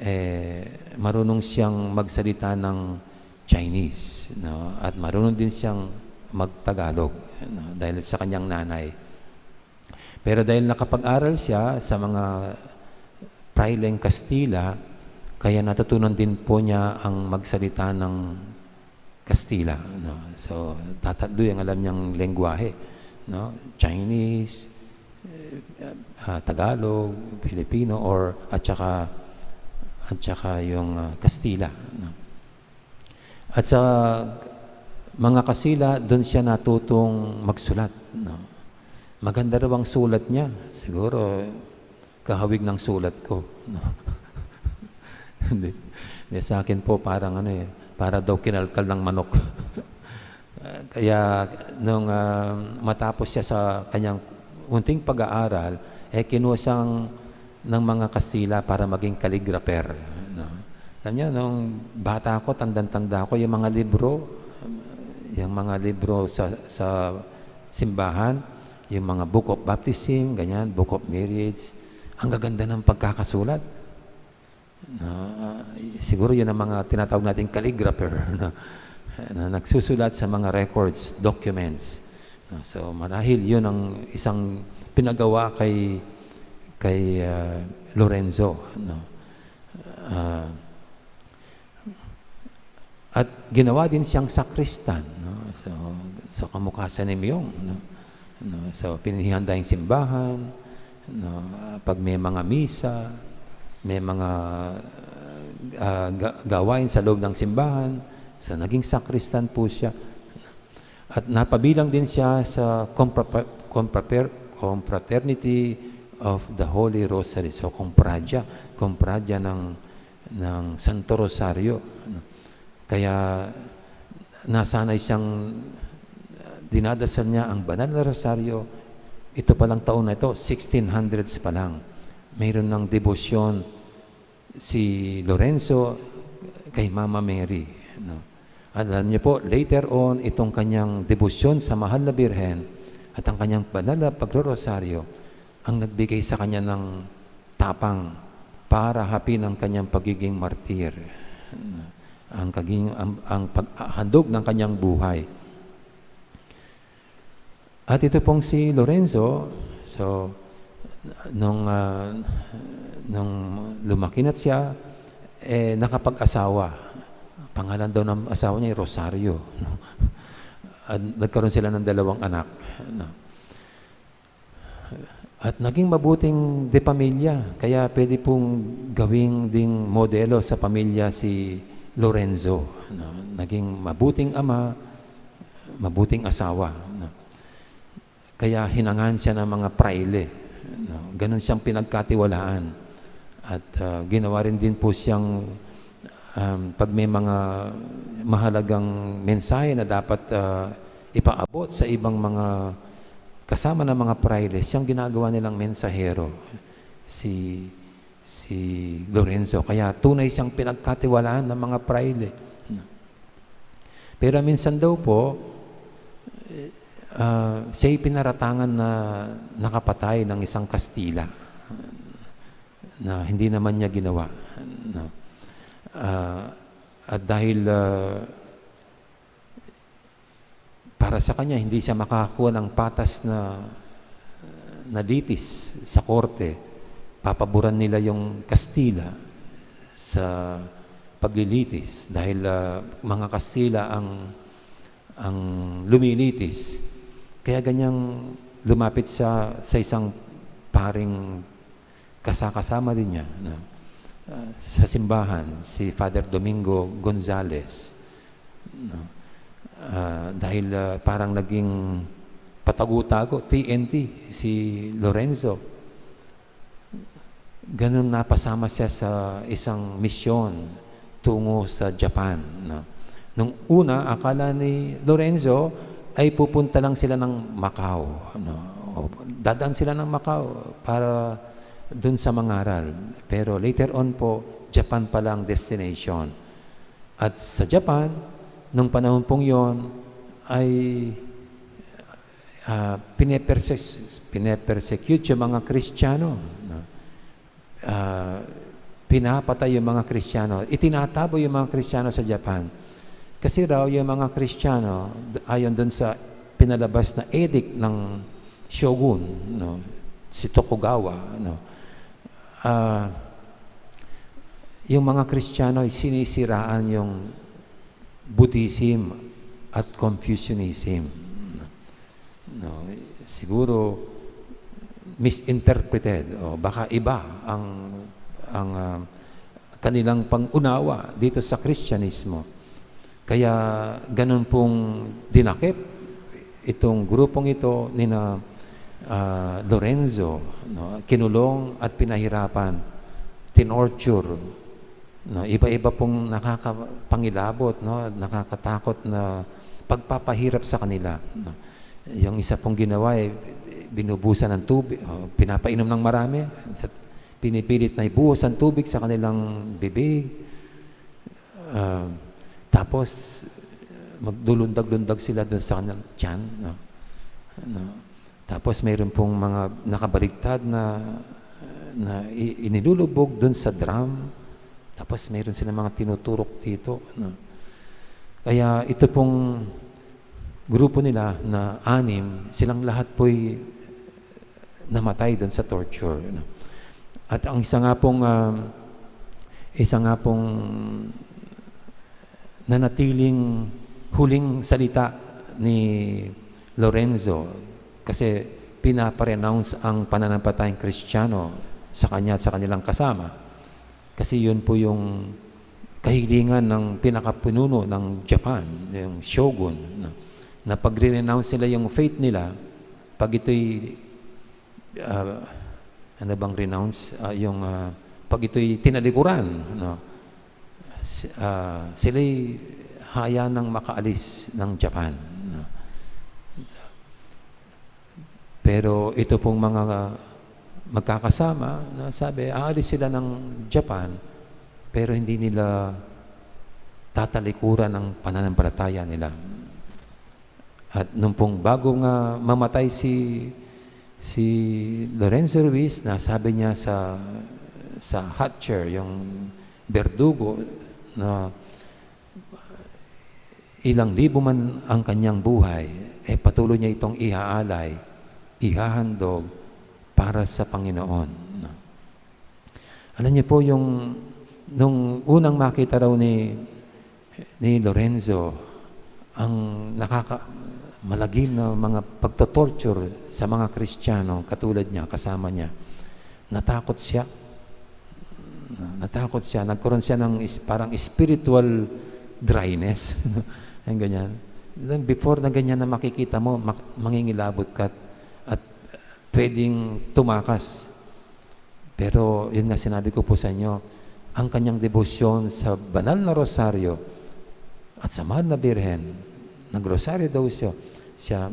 eh, marunong siyang magsalita ng Chinese, no? At marunong din siyang magtagalog, no? Dahil sa kanyang nanay. Pero dahil nakapag-aral siya sa mga praileng Kastila, kaya natutunan din po niya ang magsalita ng Kastila, no? So, tatatlo yung alam niyang lengguwahe, no? Chinese, eh, ah, Tagalog, Filipino, or at saka, at saka yung, ah, Kastila, no? At sa mga Kastila, dun siya natutong magsulat, no? Maganda raw ang sulat niya. Siguro, kahawig ng sulat ko, no? Hindi. Hindi, sa akin po, parang ano eh, para daw kinalkal ng manok. Ah, kaya nung, ah, matapos siya sa kanyang unting pag-aaral, eh, kinuha siyang ng mga Kastila para maging calligrapher, no? Alam niyo, nung bata ako, tandang-tanda ko yung mga libro, yung mga libro sa, sa simbahan, yung mga Book of Baptism, ganyan, Book of Marriage, ang gaganda ng pagkakasulat. No, ah, siguro yun ang mga tinatawag nating calligrapher, no? Na nagsusulat sa mga records, documents. No, so, marahil yun ang isang pinagawa kay, kay, ah, Lorenzo, no? Ah, at ginawa din siyang sakristan, no? So, so kamukha sa ni Myung, no? No? So, pinihanda yung simbahan, no? Pag may mga misa, may mga, ah, ga-, gawain sa loob ng simbahan, so, naging sakristan po siya. At napabilang din siya sa Compra-, Compra-, Confraternity of the Holy Rosary. So, Compradja, Compradja ng, ng Santo Rosario, no? Kaya nasanay siyang dinadasal niya ang banal na rosaryo. Ito palang taon na ito, sixteen hundreds pa lang, mayroon ng debosyon si Lorenzo kay Mama Mary, no? At alam niyo po, later on, itong kanyang debosyon sa Mahal na Birhen at ang kanyang banal na pagrorosaryo ang nagbigay sa kanya ng tapang para harapin ang kanyang pagiging martir, ang kaging-, ang, ang pag-, handog ng kanyang buhay. At ito pong si Lorenzo, so, nung, ah, nung lumaki na siya, eh, nakapag-asawa. Pangalan daw ng asawa niya ay Rosario, no? At nagkaroon sila ng dalawang anak, no? At naging mabuting de pamilya, kaya pwede pong gawing ding modelo sa pamilya si Lorenzo, no? Naging mabuting ama, mabuting asawa, no? Kaya hinangaan siya ng mga praile, no? Ganun siyang pinagkatiwalaan. At, ah, ginawa rin din po siyang, um, pag may mga mahalagang mensahe na dapat, ah, ipaabot sa ibang mga kasama ng mga praile, siyang ginagawa nilang mensahero, si, si Lorenzo. Kaya tunay siyang pinagkatiwalaan ng mga praile. Pero minsan daw po, eh, ah, siya'y pinaratangan na nakapatay ng isang Kastila na hindi naman niya ginawa, no? Ah, at dahil, ah, para sa kanya, hindi siya makakuha ng patas na, na litis sa korte, papaboran nila yung Kastila sa paglilitis dahil, ah, mga Kastila ang, ang lumilitis. Kaya ganyang lumapit siya sa isang paring kasakasama din niya, no? Ah, sa simbahan, si Father Domingo Gonzales, no? Ah, dahil, ah, parang naging patago-tago, T N T, si Lorenzo. Ganun, napasama siya sa isang misyon tungo sa Japan, no? Nung una, akala ni Lorenzo ay pupunta lang sila ng Macau, no? O, dadaan sila ng Macau para dun sa mangaral. Pero later on po, Japan pala ang destination. At sa Japan, nung panahon pong yon, ay, ah, pineperse-, pinepersecute yung mga Kristiyano, no? Ah, pinapatay yung mga Kristiyano. Itinatabo yung mga Kristiyano sa Japan. Kasi raw yung mga Kristiyano, d-, ayon dun sa pinalabas na edict ng shogun, no, si Tokugawa, no, ah, yung mga Kristiyano ay sinisiraan yung Buddhism at Confucianism. No, siguro misinterpreted o baka iba ang, ang, ah, kanilang pangunawa dito sa Kristyanismo. Kaya ganun pong dinakip itong grupong ito nina, ah, Lorenzo, no? Kinulong at pinahirapan, tinorture, no? Iba-iba pong nakakapangilabot, no? Nakakatakot na pagpapahirap sa kanila, no? Yung isa pong ginawa, eh, binubusan ng tubig, o, pinapainom ng marami, sa, pinipilit na ibuhos ang tubig sa kanilang bibig. Ah, tapos, magdulundag-lundag sila dun sa kanilang tiyan, no? Ano, tapos mayroon pong mga nakabaligtad na, na i-, inilulubog dun sa drum. Tapos mayroon silang mga tinuturok dito, no? Kaya ito pong grupo nila na anim, silang lahat po'y namatay dun sa torture, no? At ang isa nga pong, ah, isa nga pong nanatiling huling salita ni Lorenzo, kasi pinapa-renounce ang pananampalatayang Kristiyano sa kanya at sa kanilang kasama. Kasi yun po yung kahilingan ng pinakapinuno ng Japan, yung shogun, no? Na pag-renounce nila yung faith nila, pag ito'y, ah, ano bang renounce? Ah, yung, ah, pag ito'y tinalikuran, no? Si-, ah, sila'y haya nang makaalis ng Japan, no? Pero ito pong mga magkakasama, no, sabi, aalis sila ng Japan, pero hindi nila tatalikuran ang pananampalataya nila. At nung pong bago nga mamatay si, si Lorenzo Ruiz, nasabi niya sa, sa hot chair, yung berdugo, na ilang libo man ang kanyang buhay, eh, patuloy niya itong ihaalay, ihahandog para sa Panginoon. Alam niyo po, yung nung unang makita raw ni, ni Lorenzo ang nakaka-, malagim na mga pagtotorture sa mga Kristiyano katulad niya, kasama niya, natakot siya. Natakot siya. Nagkaroon siya ng is-, parang spiritual dryness. Ang ganyan. Then before na ganyan na makikita mo, mak-, mangingilabot ka at, at pwedeng tumakas. Pero yun nga, sinabi ko po sa inyo, ang kanyang debosyon sa banal na rosaryo at sa mahal na Birhen, nagrosaryo daw siya, siya,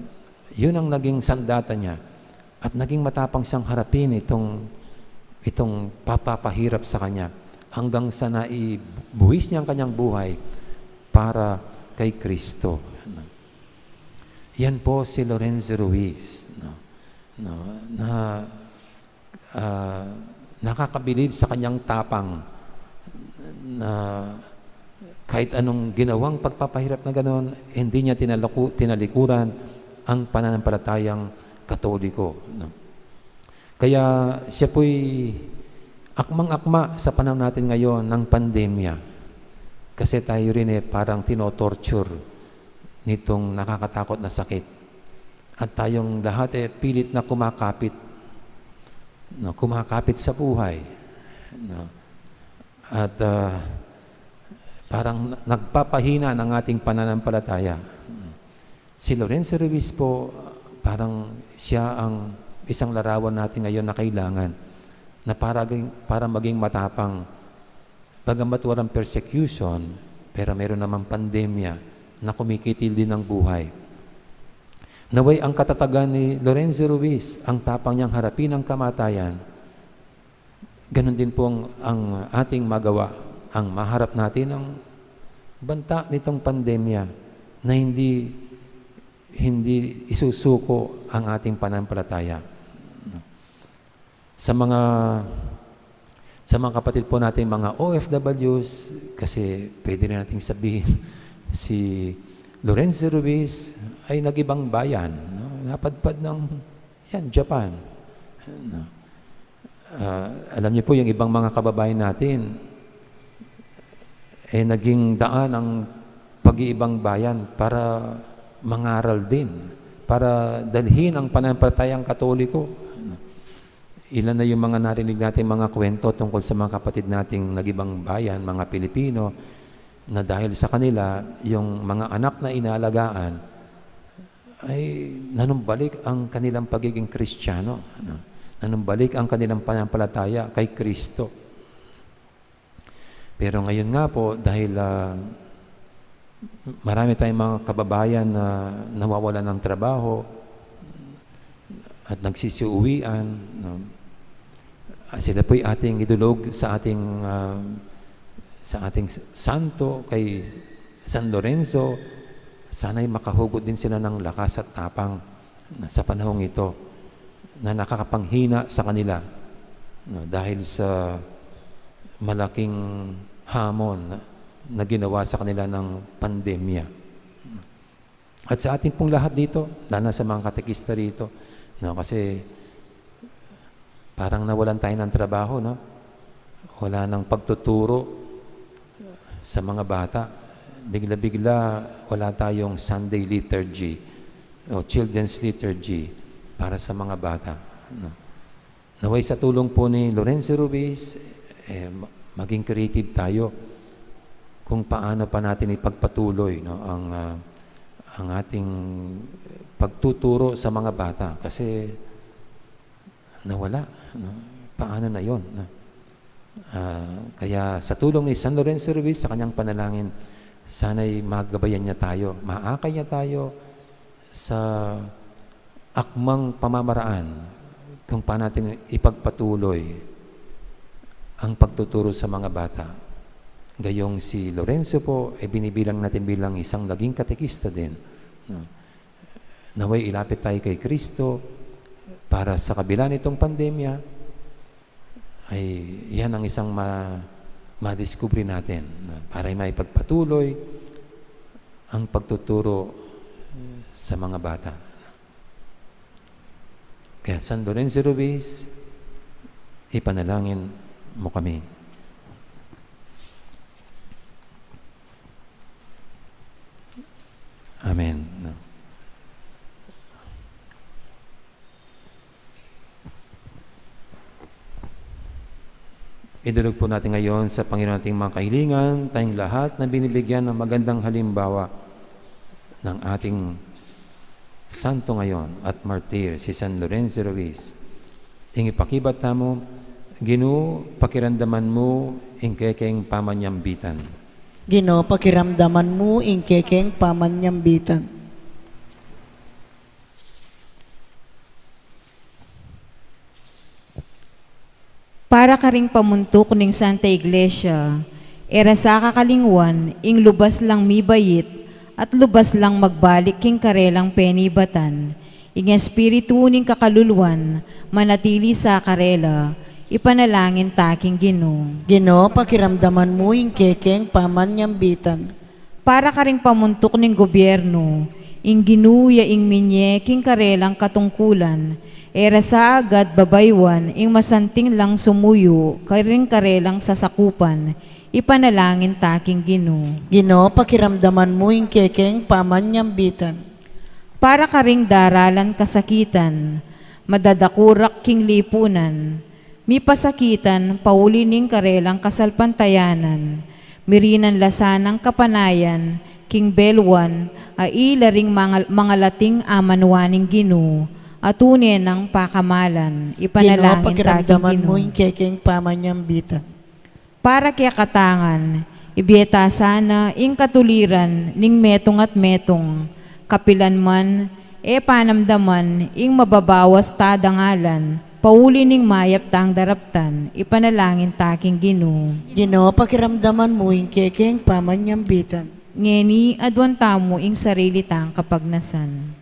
Yun ang naging sandata niya. At naging matapang siyang harapin itong, itong papapahirap sa kanya. Hanggang sa naibuwis niya ang kanyang buhay para kay Kristo. Yan po si Lorenzo Ruiz, no? No, na, ah, nakakabilib sa kanyang tapang na kahit anong ginawang pagpapahirap na gano'n, hindi niya tinalaku-, tinalikuran ang pananampalatayang Katoliko, no? Kaya siya po'y akmang-akma sa panahon natin ngayon ng pandemya. Kasi tayo rin, eh, parang tinotorture nitong nakakatakot na sakit. At tayong lahat, eh, pilit na kumakapit, no, kumakapit sa buhay, no? At, ah, parang na-, nagpapahina ng ating pananampalataya. Si Lorenzo Ruiz po, parang siya ang isang larawan natin ngayon na kailangan na para, para maging matapang. Bagamat walang persecution, pero meron namang pandemya na kumikitil din ng buhay. Naway ang katatagan ni Lorenzo Ruiz, ang tapang niyang harapin ang kamatayan, ganun din pong ang ating magawa, ang maharap natin ang banta nitong pandemya na hindi, hindi isusuko ang ating pananampalataya. Sa mga, sa mga kapatid po nating mga O F Ws, kasi pwede rin nating sabihin, si Lorenzo Ruiz ay nagibang bayan, no? Napadpad ng, yan, Japan. No? Ah, alam niyo po, yung ibang mga kababayan natin, eh, naging daan ang pag-iibang bayan para mangaral din, para dalhin ang pananampalatayang Katoliko. Ilan na yung mga narinig nating mga kwento tungkol sa mga kapatid nating nagibang bayan, mga Pilipino, na dahil sa kanila, yung mga anak na inalagaan, ay nanumbalik ang kanilang pagiging Kristiyano, no? Nanumbalik ang kanilang pananampalataya kay Kristo. Pero ngayon nga po, dahil, ah, marami tayong mga kababayan na nawawalan ng trabaho at nagsisiuwian, no? Ah, sila po'y ating idulog sa ating, ah, sa ating s-, santo, kay San Lorenzo. Sana'y makahugot din sila ng lakas at tapang na sa panahong ito na nakakapanghina sa kanila, no, dahil sa malaking hamon na, na ginawa sa kanila ng pandemya. At sa atin pong lahat dito, lalo na sa mga katekista rito, no, kasi parang nawalan tayo ng trabaho, no? Wala nang pagtuturo sa mga bata. Bigla-bigla, wala tayong Sunday liturgy o children's liturgy para sa mga bata, no? Naway sa tulong po ni Lorenzo Ruiz, eh, ma-, maging creative tayo kung paano pa natin ipagpatuloy, no, ang, ah, ang ating pagtuturo sa mga bata. Kasi nawala, no? Paano na yon, no? Ah, kaya sa tulong ni San Lorenzo Ruiz, sa kanyang panalangin, sana'y magabayan niya tayo, maakay niya tayo sa akmang pamamaraan kung paano natin ipagpatuloy ang pagtuturo sa mga bata. Gayong si Lorenzo po, eh, binibilang natin bilang isang naging katekista din, no? Naway ilapit tayo kay Kristo para sa kabila nitong pandemya, ay yan ang isang ma-, madiskubre natin, no? Para maipagpatuloy ang pagtuturo sa mga bata. Kaya San Lorenzo Ruiz, ipanalangin mo kami. Amen. Idulog po natin ngayon sa Panginoon ating mga kahilingan, tayong lahat na binibigyan ng magandang halimbawa ng ating santo ngayon at martir, si San Lorenzo Ruiz. Ing ipakibat tamu, Ginu, pakiramdaman mu ing kekeng pamanyambitan. Ginu, pakiramdaman mu ing kekeng pamanyambitan. Para karing pamuntuk ning Santa Iglesia, e ra sa kakalingwan ing lubas lang mibait at lubas lang magbalik king karelang penibatan, ing espiritu ning kakaluluan manatili sa karela, ipanalangin ta king Ginu. Ginu, pakiramdaman mu ing kekeng pamanyambitan. Para karing pamuntuk ning gobyernu, ing Ginu ya ing minye king karelang katungkulan, e ra sa agad babayuan ing masanting lang sumuyu karing karelang sasakupan, ipanalangin ta king Ginu. Ginu, pakiramdaman mu ing kekeng pamanyambitan. Para karing daralan kasakitan, madadakurak king lipunan, mipasakitan pauli ning karelang kasalpantayanan, mirinan la sanang kapanayan king beluan a ila ring mangal-, mangalating amanuan ning Ginu, a tune nang pakamalan, ipanalangin ta king Ginu. Ginu, pakiramdaman mu ing kekeng pamanyambitan. Para kekatang, ibie ta sana ing katuliran ning metung at metung, kapilan man, e panamdaman ing mababawas ta dangalan, pauli ning mayap tang daraptan, ipanalangin ta king Ginu. Ginu, pakiramdaman mu ing kekeng pamanyambitan. Ngeni, aduan tamu ing sarili tang kapagnasan.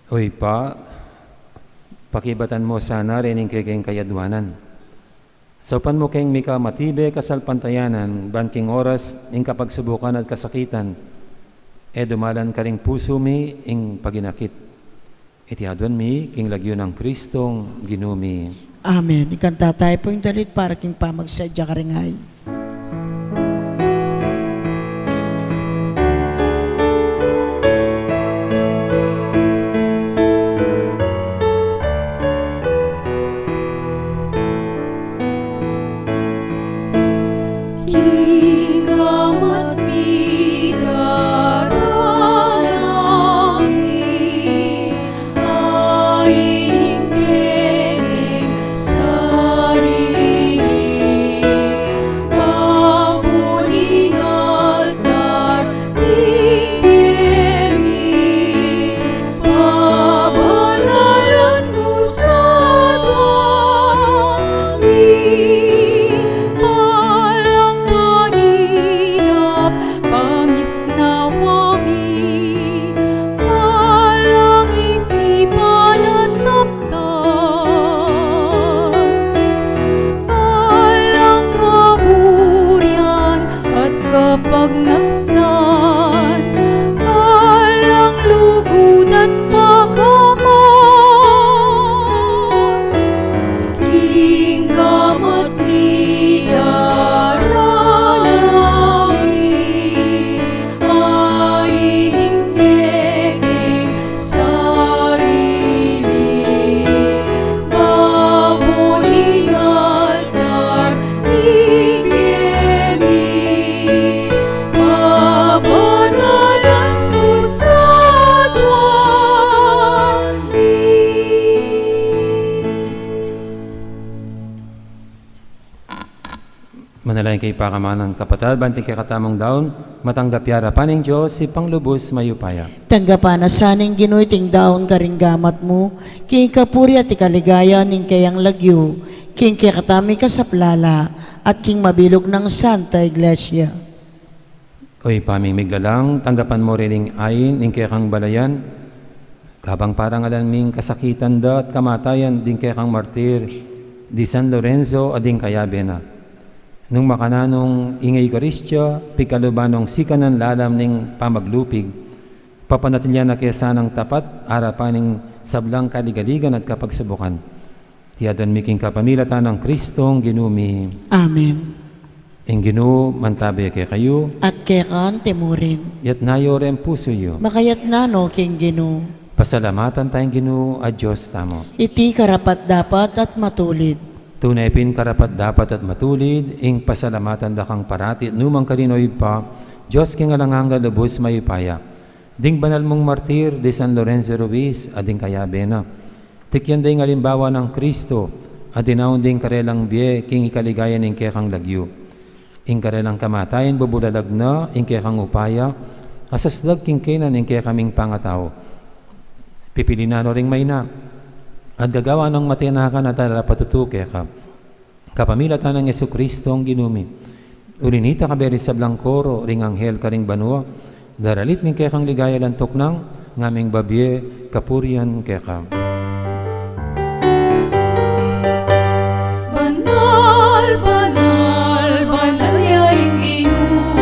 O Ibpa, pakibatan mu sana rening kekeng kayaduanan. Saupan mu keng mika matibe kasalpantayanan, ban king oras ning kapagsubukan at kasakitan, e dumalan karing pusu mi ing paginakit. Iti aduan mi king lagyu nang Kristong Ginu mi. Amen. Ikanta tayu pu ing dalit para king pamagsadya karing ain. King gamat mi darana mi, ain ing kekeng sarili, babun ing altar ning bie mi, pabanalan mu sa aduan mi, palang maginap pangisnawa mi, palang isipan at taptan, palang kaburian at kapagnasan, palang lugud at pakamal. King gamat mi darana mi, ain ing kekeng sarili, babun ing altar ning bie mi, pabanalan mu sa aduan mi. Manalangin kayu pakamalan, kapatad, ban king kekatamung daun, matanggap ya arapan ning Dios, Ibpang lubus mayupaya. Tanggapan na sa ning Ginu iting daun karing gamat mu, king kapurian at kaligayan ning kayang lagyu, king kekatamung kasaplalan, at king mabilug nang Santa Iglesia. O Ibpa ming miglalang, tanggapan mu rin ing ain ning kekang balayan, kabang parangalan mi ing kasakitan da at kamatayan ding kekang martir, di San Lorenzo at ding kayabe na. Nung makananu ing Eukaristia, pigkaluban nong sikanan lalam ning pamaglupig, papanatilian na ke sanang tapat, arapan ning sablang kaligaligan at kapagsubukan. Iti aduan mi king kapamilatan nang Kristong Ginu mi. Amen. Ing Ginu mantabe kekayu. At keka mu rin. Itas yu ring pusu yu. Makatas na no king Ginu. Pasalamatan taya ing Ginu a Dios tamu. Iti karapat-dapat at matulid. Tune pin karapat-dapat at matulid, ing pasalamatan da kang parati at nu man karin, o Ibpa, Dios king alang angga, lubus mayupaya. Ding banal mung martir, di San Lorenzo Ruiz, at ding kayabe na. Tikyan da ing alimbawa nang Kristo, at dinaun ding karelang bie king ikaligaya ning kekang lagyu. Ing karelang kamatayan bubulalag na ing kekang upaya, a saslag king kainan ing kekaming pangatau. Pipili na no ring maina, at gagawa nong matinakan at arapatutu keka. Kapamilatan nang Jesucristo a Ginu mi. Uli nita kabe ring sablang koro ring anghel karing banua, daralit ning kekang ligaya lantuk nang ngaming babie kapurian keka. Banal, banal, banal ya ing Ginu,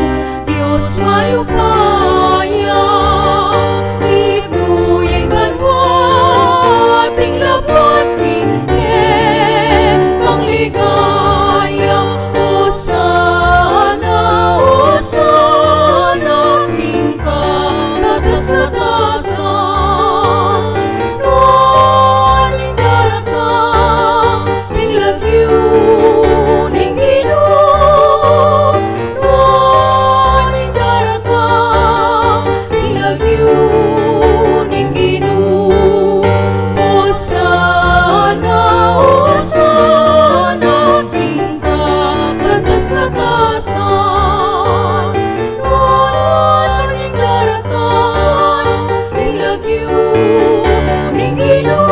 Dios mayupaya, ibnu ing banua, at ing labuad king kekang ligaya. Osana, Osana, king kakatas-katasan. Nuan ing daratang king lagyu ning Ginu, nuan ing daratang king lagyu ning Ginu. Osana, Osana, king kakatas-katasan. Nuan ing daratang king lagyu ning Ginu,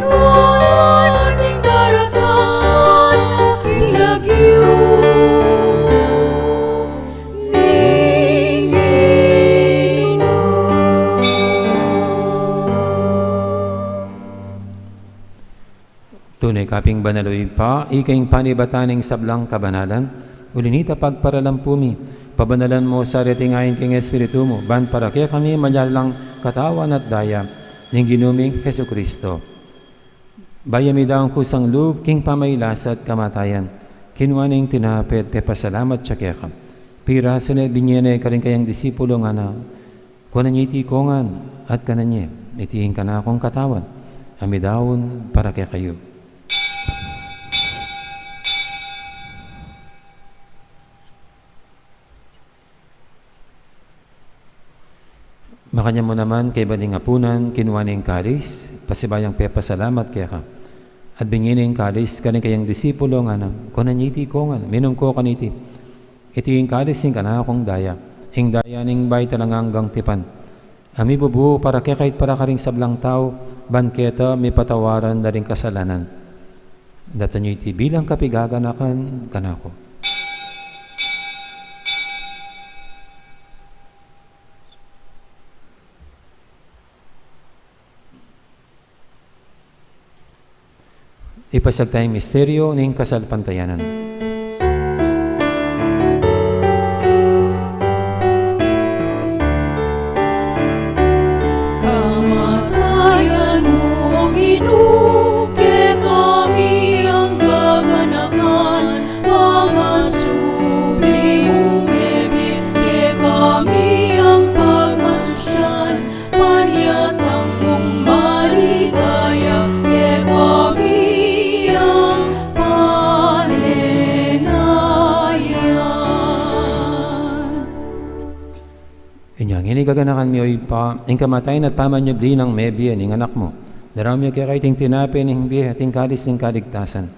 nuan ing daratang king lagyu ning Ginu. Tune ka pin banal, o Ibpa, ika ing panibatan ning sablang kabanalan, uli nita pagparalan pu mi, pabanalan mu sa reting ain king Espiritu mu, ban para kekami maging katawan at daya ning Ginu ming Jesucristo. Bayu ya midaun kusang lub king pamagkasakit at kamatayan, kinua ne ing tinape at pepasalamat ya keka. Pirasu ne, binie ne karing kayang disipulo, ngana, Kuanan ye iti kongan, at kanan ye, iti ing kanakung katawan, a midaun para kekayu. Makanyan mu naman, kaybat ning apunan, kinua ne ing kalis, pasibayu yang pepasalamat keka. At binie ne ing kalis karing kayang disipulo, ngana, Kuanan ye iti kongan, minum ko kaniti. Iti ing kalis ning kanakung daya, ing daya ning bayu at alang anggang tipan, a mibubu para kekayu at para karing sablang tau, ban keta mipatawaran la ring kasalanan. Daptan yu iti bilang kapaganakan kanaku. Ipasiag taya ing misteryu ning kasalpantayanan. Kamatayan mu, O Ginu, kekami ing kaganakan, pangasubli mung mebie kekami ing pagmasusyan, panyatang mung maligaya kekami ing panenayan. Inya ngeni, kaganakan mi, O Ibpa, ing kamatayan at pamanyubli nang mebie ning Anak mu. Daraun mi keka iting tinape ning bie at ing kalis ning kaligtasan.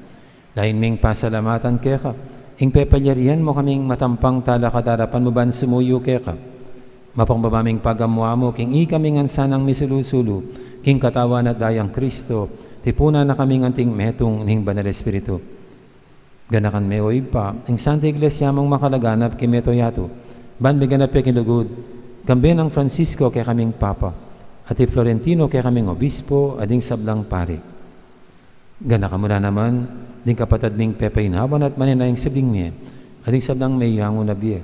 Lalu ming pasalamatan keka ing pepalyarian mu kaming matampang talakad king arapan mu ban sumuyu keka. Mapakumbaba ming pagamu-amu king ikami ngan sanang misulu-sulu king katawan at daya nang Kristo, tipunan na kaming anting metung ning Banal Espiritu. Ganakan me, O Ibpa, ing Santa Iglesia mung makalaganap king mabilug a yatu, ban miganap ya king lugud, kambe nang Francisco kekaming Papa, at i Florentino kekaming Obispo, at ding sablang pari. Ganakan mu la naman ding kapatad ming pepainawan at manenaya king sabing mie, at ding sablang meyangu na bie.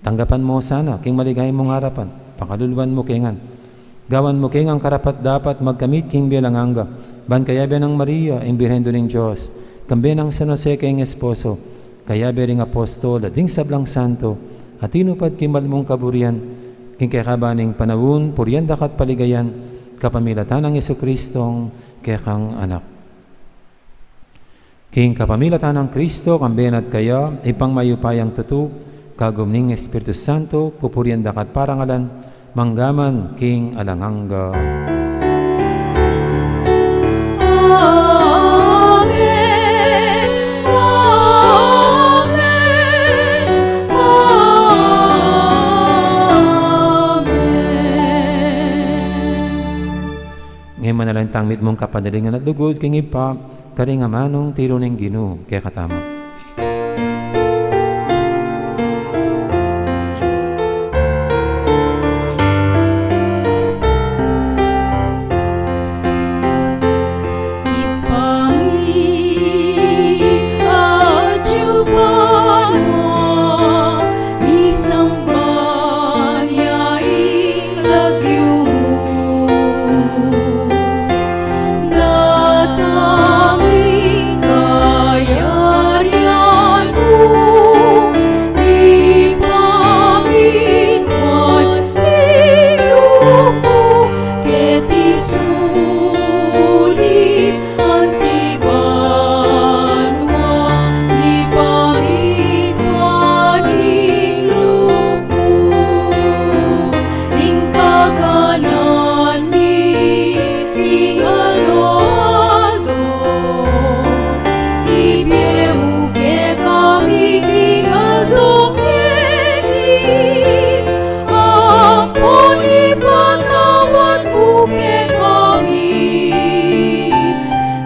Tanggapan mu la sana king maligaya mung arapan, pakaluluan mu ke ngan. Gawan mu ke ngan karapat-dapat magkamit king bie alang angga, ban kayabe nang Maria, ing Birhen Indu ning Dios, kambe nang San Jose king esposo, kayabe ring apostol, at ding sablang santo a tinupad king mal mung kaburian, king kekaban ning panaun, purian da ka at paligayan, kapamilatan nang Jesucristong kekang Anak. King kapamilatan nang Kristo, kambe na at kaya, Ibpang mayupayang tutu, kagum ning Espiritu Santo, pupurian da ka at parangalan, mangga man king alang angga. Mitmung kapanalingan at lugud king Ibpa, karing amanung tiru ning Ginu kekatamu. Ibpa mi, atyu ka banua, misamban ya ing lagyu mu. Datang ing kayarian mu, mipamitmut ing lub mu, keti sulip anti banua, mipamitmut ing lub mu. Ing kakanan mi king aldo-aldo, ibie mu kekami king aldo ngeni, ampon ipatawad mu kekami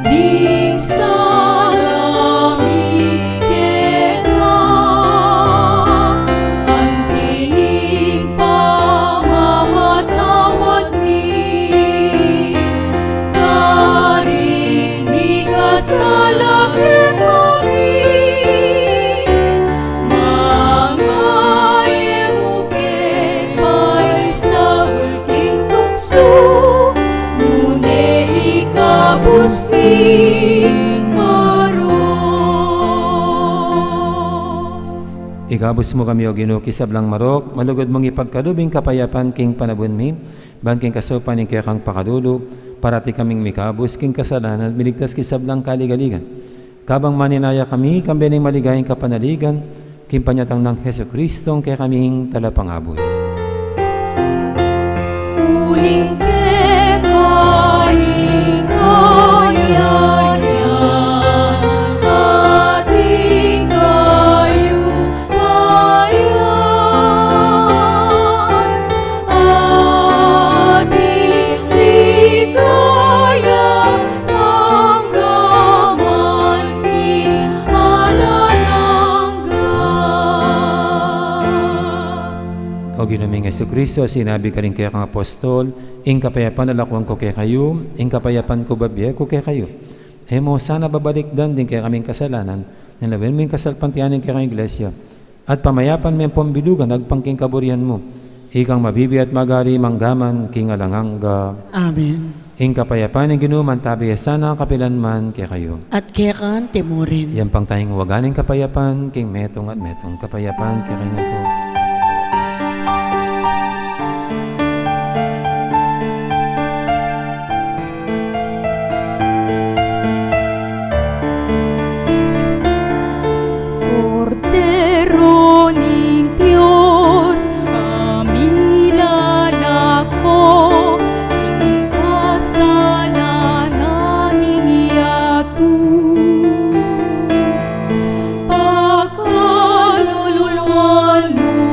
ding sala mi keka, anti ing pamamatawad mi karing mikasala kekami. Manga e mu ke paisaul king tuksu, nune ikabus mi king marok. Ikabus mu kami, O Ginu, king sablang marok, malugud mung ipagkalub ing kapayapan king panabun mi, ban king kasaupan ning kekang pakalulu, parati kaming mikabus king kasalanan at miligtas king sablang kaligaligan. Kabang maninaya kami, kambe ning maligayang kapanaligan, king panyatang nang Jesucristo, ing kekaming Talapangabus. Uling keka ing kayarian, at ing kayupayan, at ing ligaya, angga man king alang angga. O Ginu ming Jesucristo, sinabi karing kekang apostol, ing kapayapan lakuan ku kekayu, ing kapayapan ku babie ku kekayu. E mu sana babalikdan ding kekaming kasalanan, nune lawen mu ing kasalpantayanan ning kekang Iglesia, at pamayapan me ampon bilugan agpang king kaburian mu. Ikang mabibie at mag-ari mangga man king alang angga. Amen. Ing kapayapan ning Ginu mantabi ya sana kapilan man kekayu. At keka naman murin. Iyampang taya ing waga ning kapayapan king metung at metung. Kapayapan kekayu ngan pu. Kordero ning Dios, a milalako king kasalanan ning yatu. Pakaluluan mu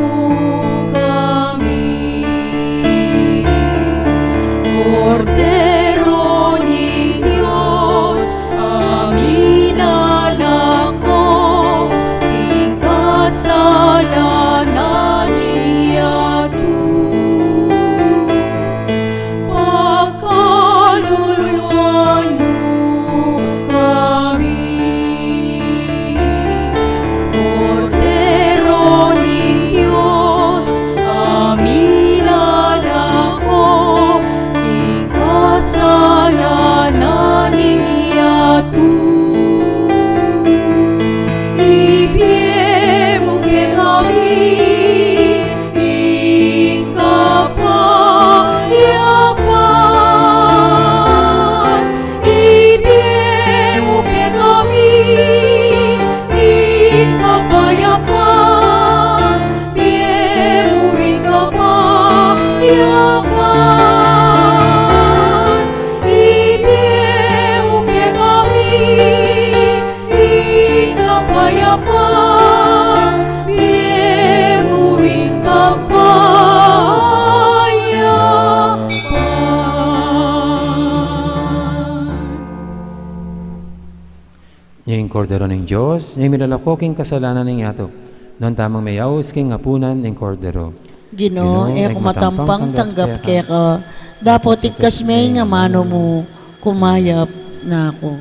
Ing Kordero ning Dios, ing milalako king kasalanan ning yatu. Nuan tamung meyaus king apunan ning Kordero. Ginu, Ginu, e ku matampang tanggap keka, dapot ikkas me ing amanu mu, kumayap na ku.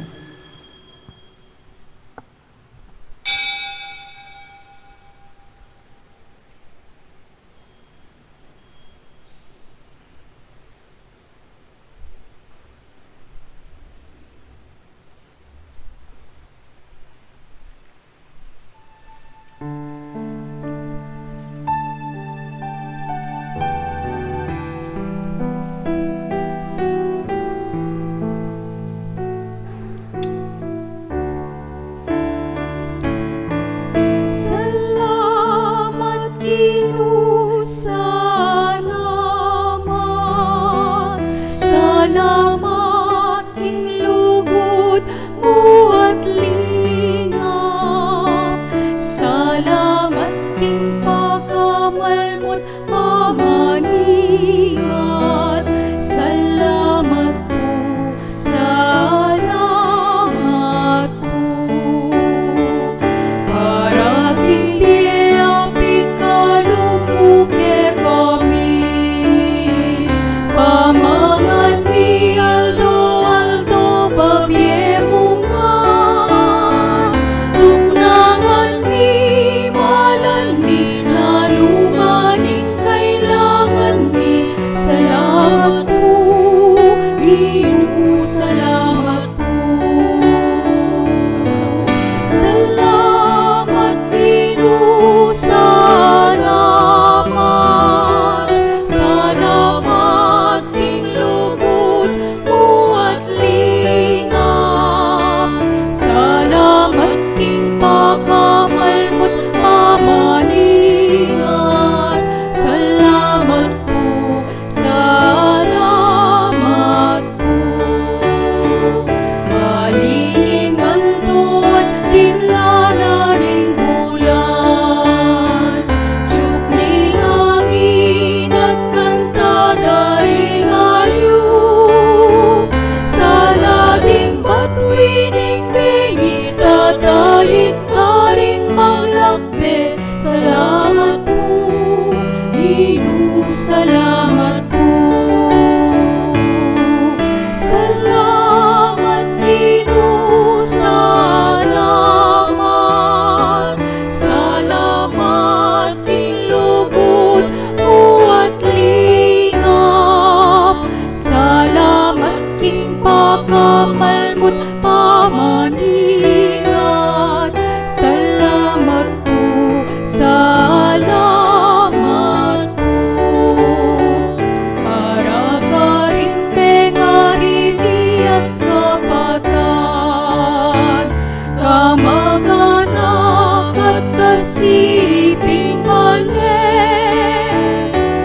Salamat, Ginu, salamat. Salamat king lugud mu at lingap. Salamat king pakamal mu't pamaningat. Salamat pu, salamat pu. Para king pie a pikalub mu kekami. Pamangan mi aldo-aldo, babie mu ngan. Tuknangan mi, malan mi, nanu man ing kailangan mi. Salamat pu, Ginu, salamat pu. Salamat, Ginu, salamat. Salamat king lugud mu at lingap. Salamat king pakamal mu't pamaningat. Salamat pu, salamat pu. Maliging aldo at dimlan na ning bulan. Tiup ning angin at kanta da ring ayup. Sala ding batuan ning bengi, tatait karing maglakbe. Salamat pu, Ginu, salamat pu. Salamat, Ginu, salamat. Salamat king lugud mu at lingap. Salamat king pakamal mu't pamaningat. Salamat pu, salamat pu. Para karing pengari mi at kapatad, kamag-anak at kasiping bale,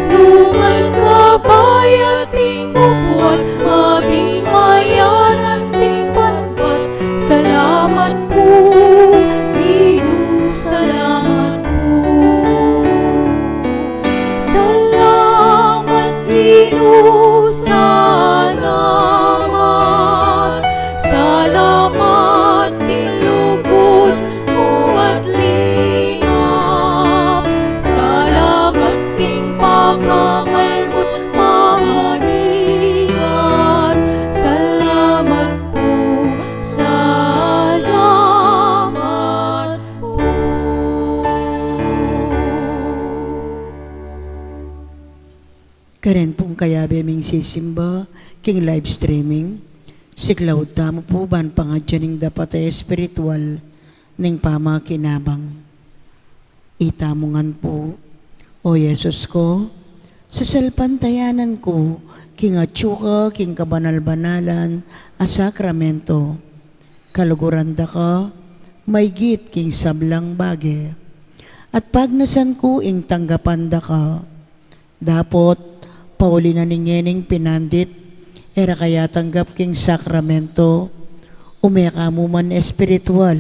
numan ka pa ya ing bubuat, maging mayanan ding patpat. Salamat pu, Ginu, salamat pu. Salamat, Ginu, salamat. Salamat king lugud mu at lingap. Salamat king pakamal mu't pamaningat. Salamat pu, salamat pu. Karen pung kayabe ming sisimba king live streaming, siklaud tamu pu ban pangadyan ing dapat a espiritual ning pamakinabang. Itamu ngan pu, O Jesus ku, sasalpantayanan ku king atyu ka king kabanal-banalan a sakramento. Kaluguran da ka maigit king sablang bage, at pagnasan ku ing tanggapan da ka. Dapot, pauli na ning ngening pinandit e ra ka yatanggap king sakramento, ume ka mu man espiritual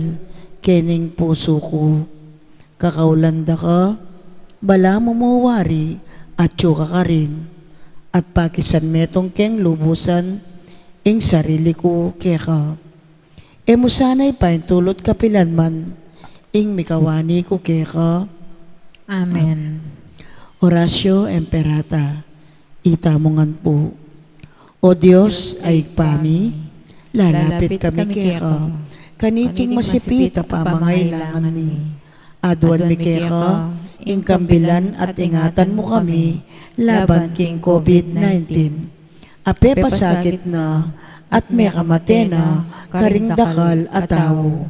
kening pusu ku. Kakaulan da ka, balamu mu wari atyu ka karin, at pakisan metung keng lubusan ing sarili ku keka. E mu sana ipaintulut kapilan man ing mikawani ku keka. Amen. Oratio Imperata. Itamu ngan pu. O Dios a Ibpa mi, lalapit kami keka kaniting masipit a pamangailangan mi. Aduan mi keka ing kambilan at ingatan mu kami laban king COVID nineteen a pepasakit na at mekamate na karing dakal a tau.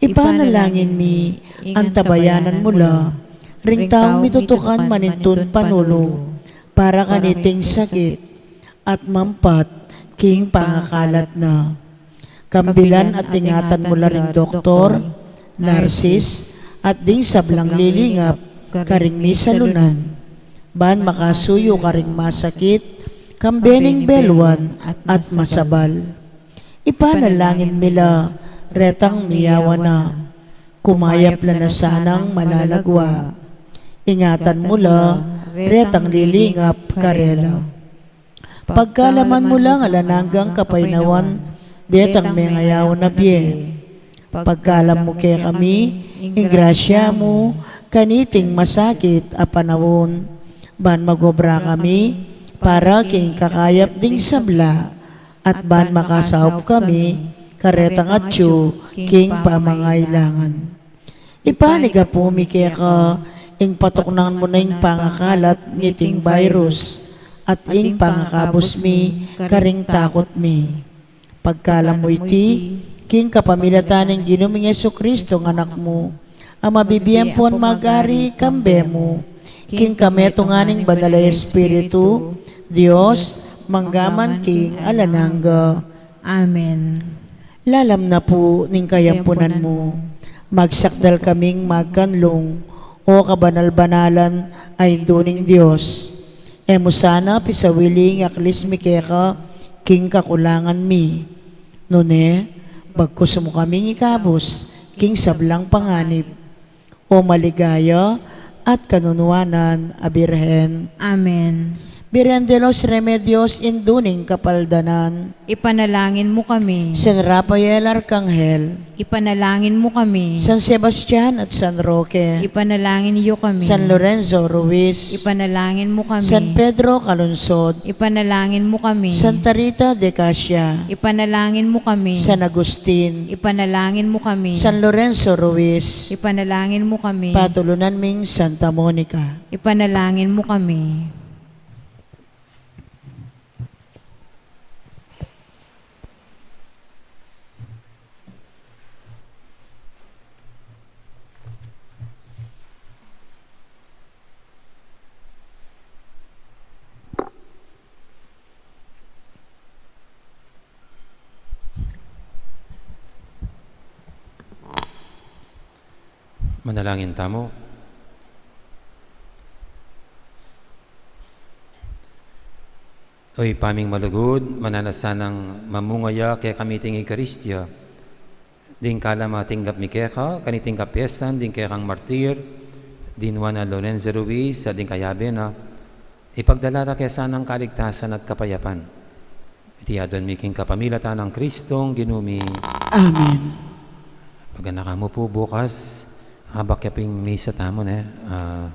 Ipanalangin mi, antabayanan mu la ring taung mitutukan manintun panulu para kaniting sakit at mampat king pangakalat na. Kambilan at ingatan mu la ring doktor, narsis, at ding sablang lilingap karing misalunan, ban makasuyu karing masakit, kambe ning beluan at masabal. Ipanalangin mi la retang miyawa na, kumayap la na sanang malalagwa. Ingatan mu la retang lilingap karela. Pagkaluban mu lang alang anggang kapaynawan detang mengayaw na bie. Pagkaluban mu kekami ing grasya mu kaniting masakit a panaun, ban magobra kami para king kakayap ding sabla, at ban makasaup kami karetang atyu king pamangailangan. Ipanyawad mi keka ing patuknangan mu na ing pangakalat niting virus at ing pangakabus mi karing takut mi. Pagkaluban mu iti king kapamilatan ning Ginu ming Jesucristo a Anak mu, a mabibie ampon magari kambe mu king kametungan ning Banal a Espiritu, Dios, mangga man king alang angga. Amen. Lalam na pu ning kayampunan mu, magsakdal kaming magkanlung, O kabanal-banalan a Indu ning Dios. E mu sana pisawili ing aklis mi keka king kakulangan mi, nune bagkus mu kaming ikabus king sablang panganib. O maligaya at kanunuanan a Birhen. Amen. Birhen de los Remedios, Indu ning Kapaldanan. Ipanalangin mu kami. San Rafael Arkanghel. Ipanalangin mu kami. San Sebastian at San Roque. Ipanalangin yu kami. San Lorenzo Ruiz. Ipanalangin mu kami. San Pedro Calungsod. Ipanalangin mu kami. Santa Rita de Casia. Ipanalangin mu kami. San Agustin. Ipanalangin mu kami. San Lorenzo Ruiz. Ipanalangin mu kami. Patulunan ming Santa Monica. Ipanalangin mu kami. Manalangin tamu. O Ibpa ming malugud, mananu sanang mamunga ya kekami iting Eukaristia ding kalam a tinggap mi keka kaniting kapiesan ding kekang martir, ding Juana Lorenzo Ruiz, at ding kayabe na, ipagdala ra ke sanang kaligtasan at kapayapan. Iti aduan mi king kapamilatan nang Kristong Ginu mi. Amen. Paganakan mu pu bukas, abak ya pin ing misa tamu, ne? Ah,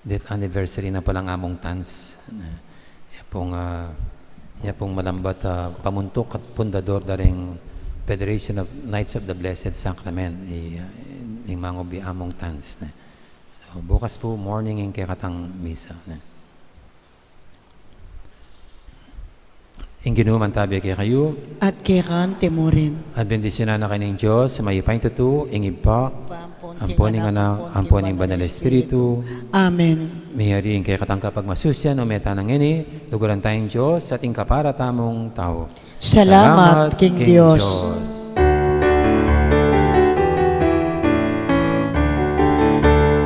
death anniversary na palang Among Tans. Ya pung, ah, ya pung malambat, ah, pamuntuk at pundador da ring Federation of Knights of the Blessed Sacrament, i, ah, ing mangubli Among Tans, ne? So, bukas pu morning ing kekatang misa, ne? Ing Ginu mantabi kekayu. At keka mu rin. At bendisyunan na kayu ning Dios a mayupayang tutu, ing Ibpa, ampon ing Anak, ampon ing Banal a Espiritu. Amen. Meyari ing kekatang kapagmasusian, o meta na ngeni, luguran taya ing Dios at ing kapara tamung tau. Salamat king Dios.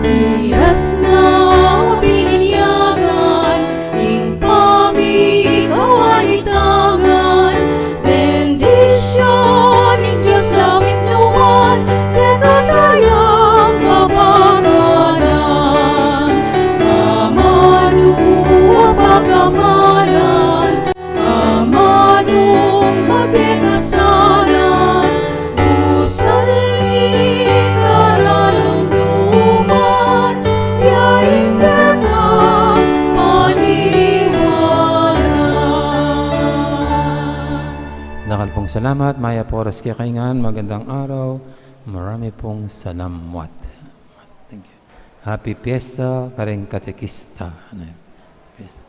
Miras na bininyagan ing pamikawanitangan, bendisyun ning Dios lawig nuan, kekatang pamangailangan, amanu a pagkabanal, amanung mabie kasala, Dakal pung salamat, mayap a oras kekayu ngan, magandang araw, marami pung salamat. Thank you. Happy Fiesta karing katekista. Fiesta.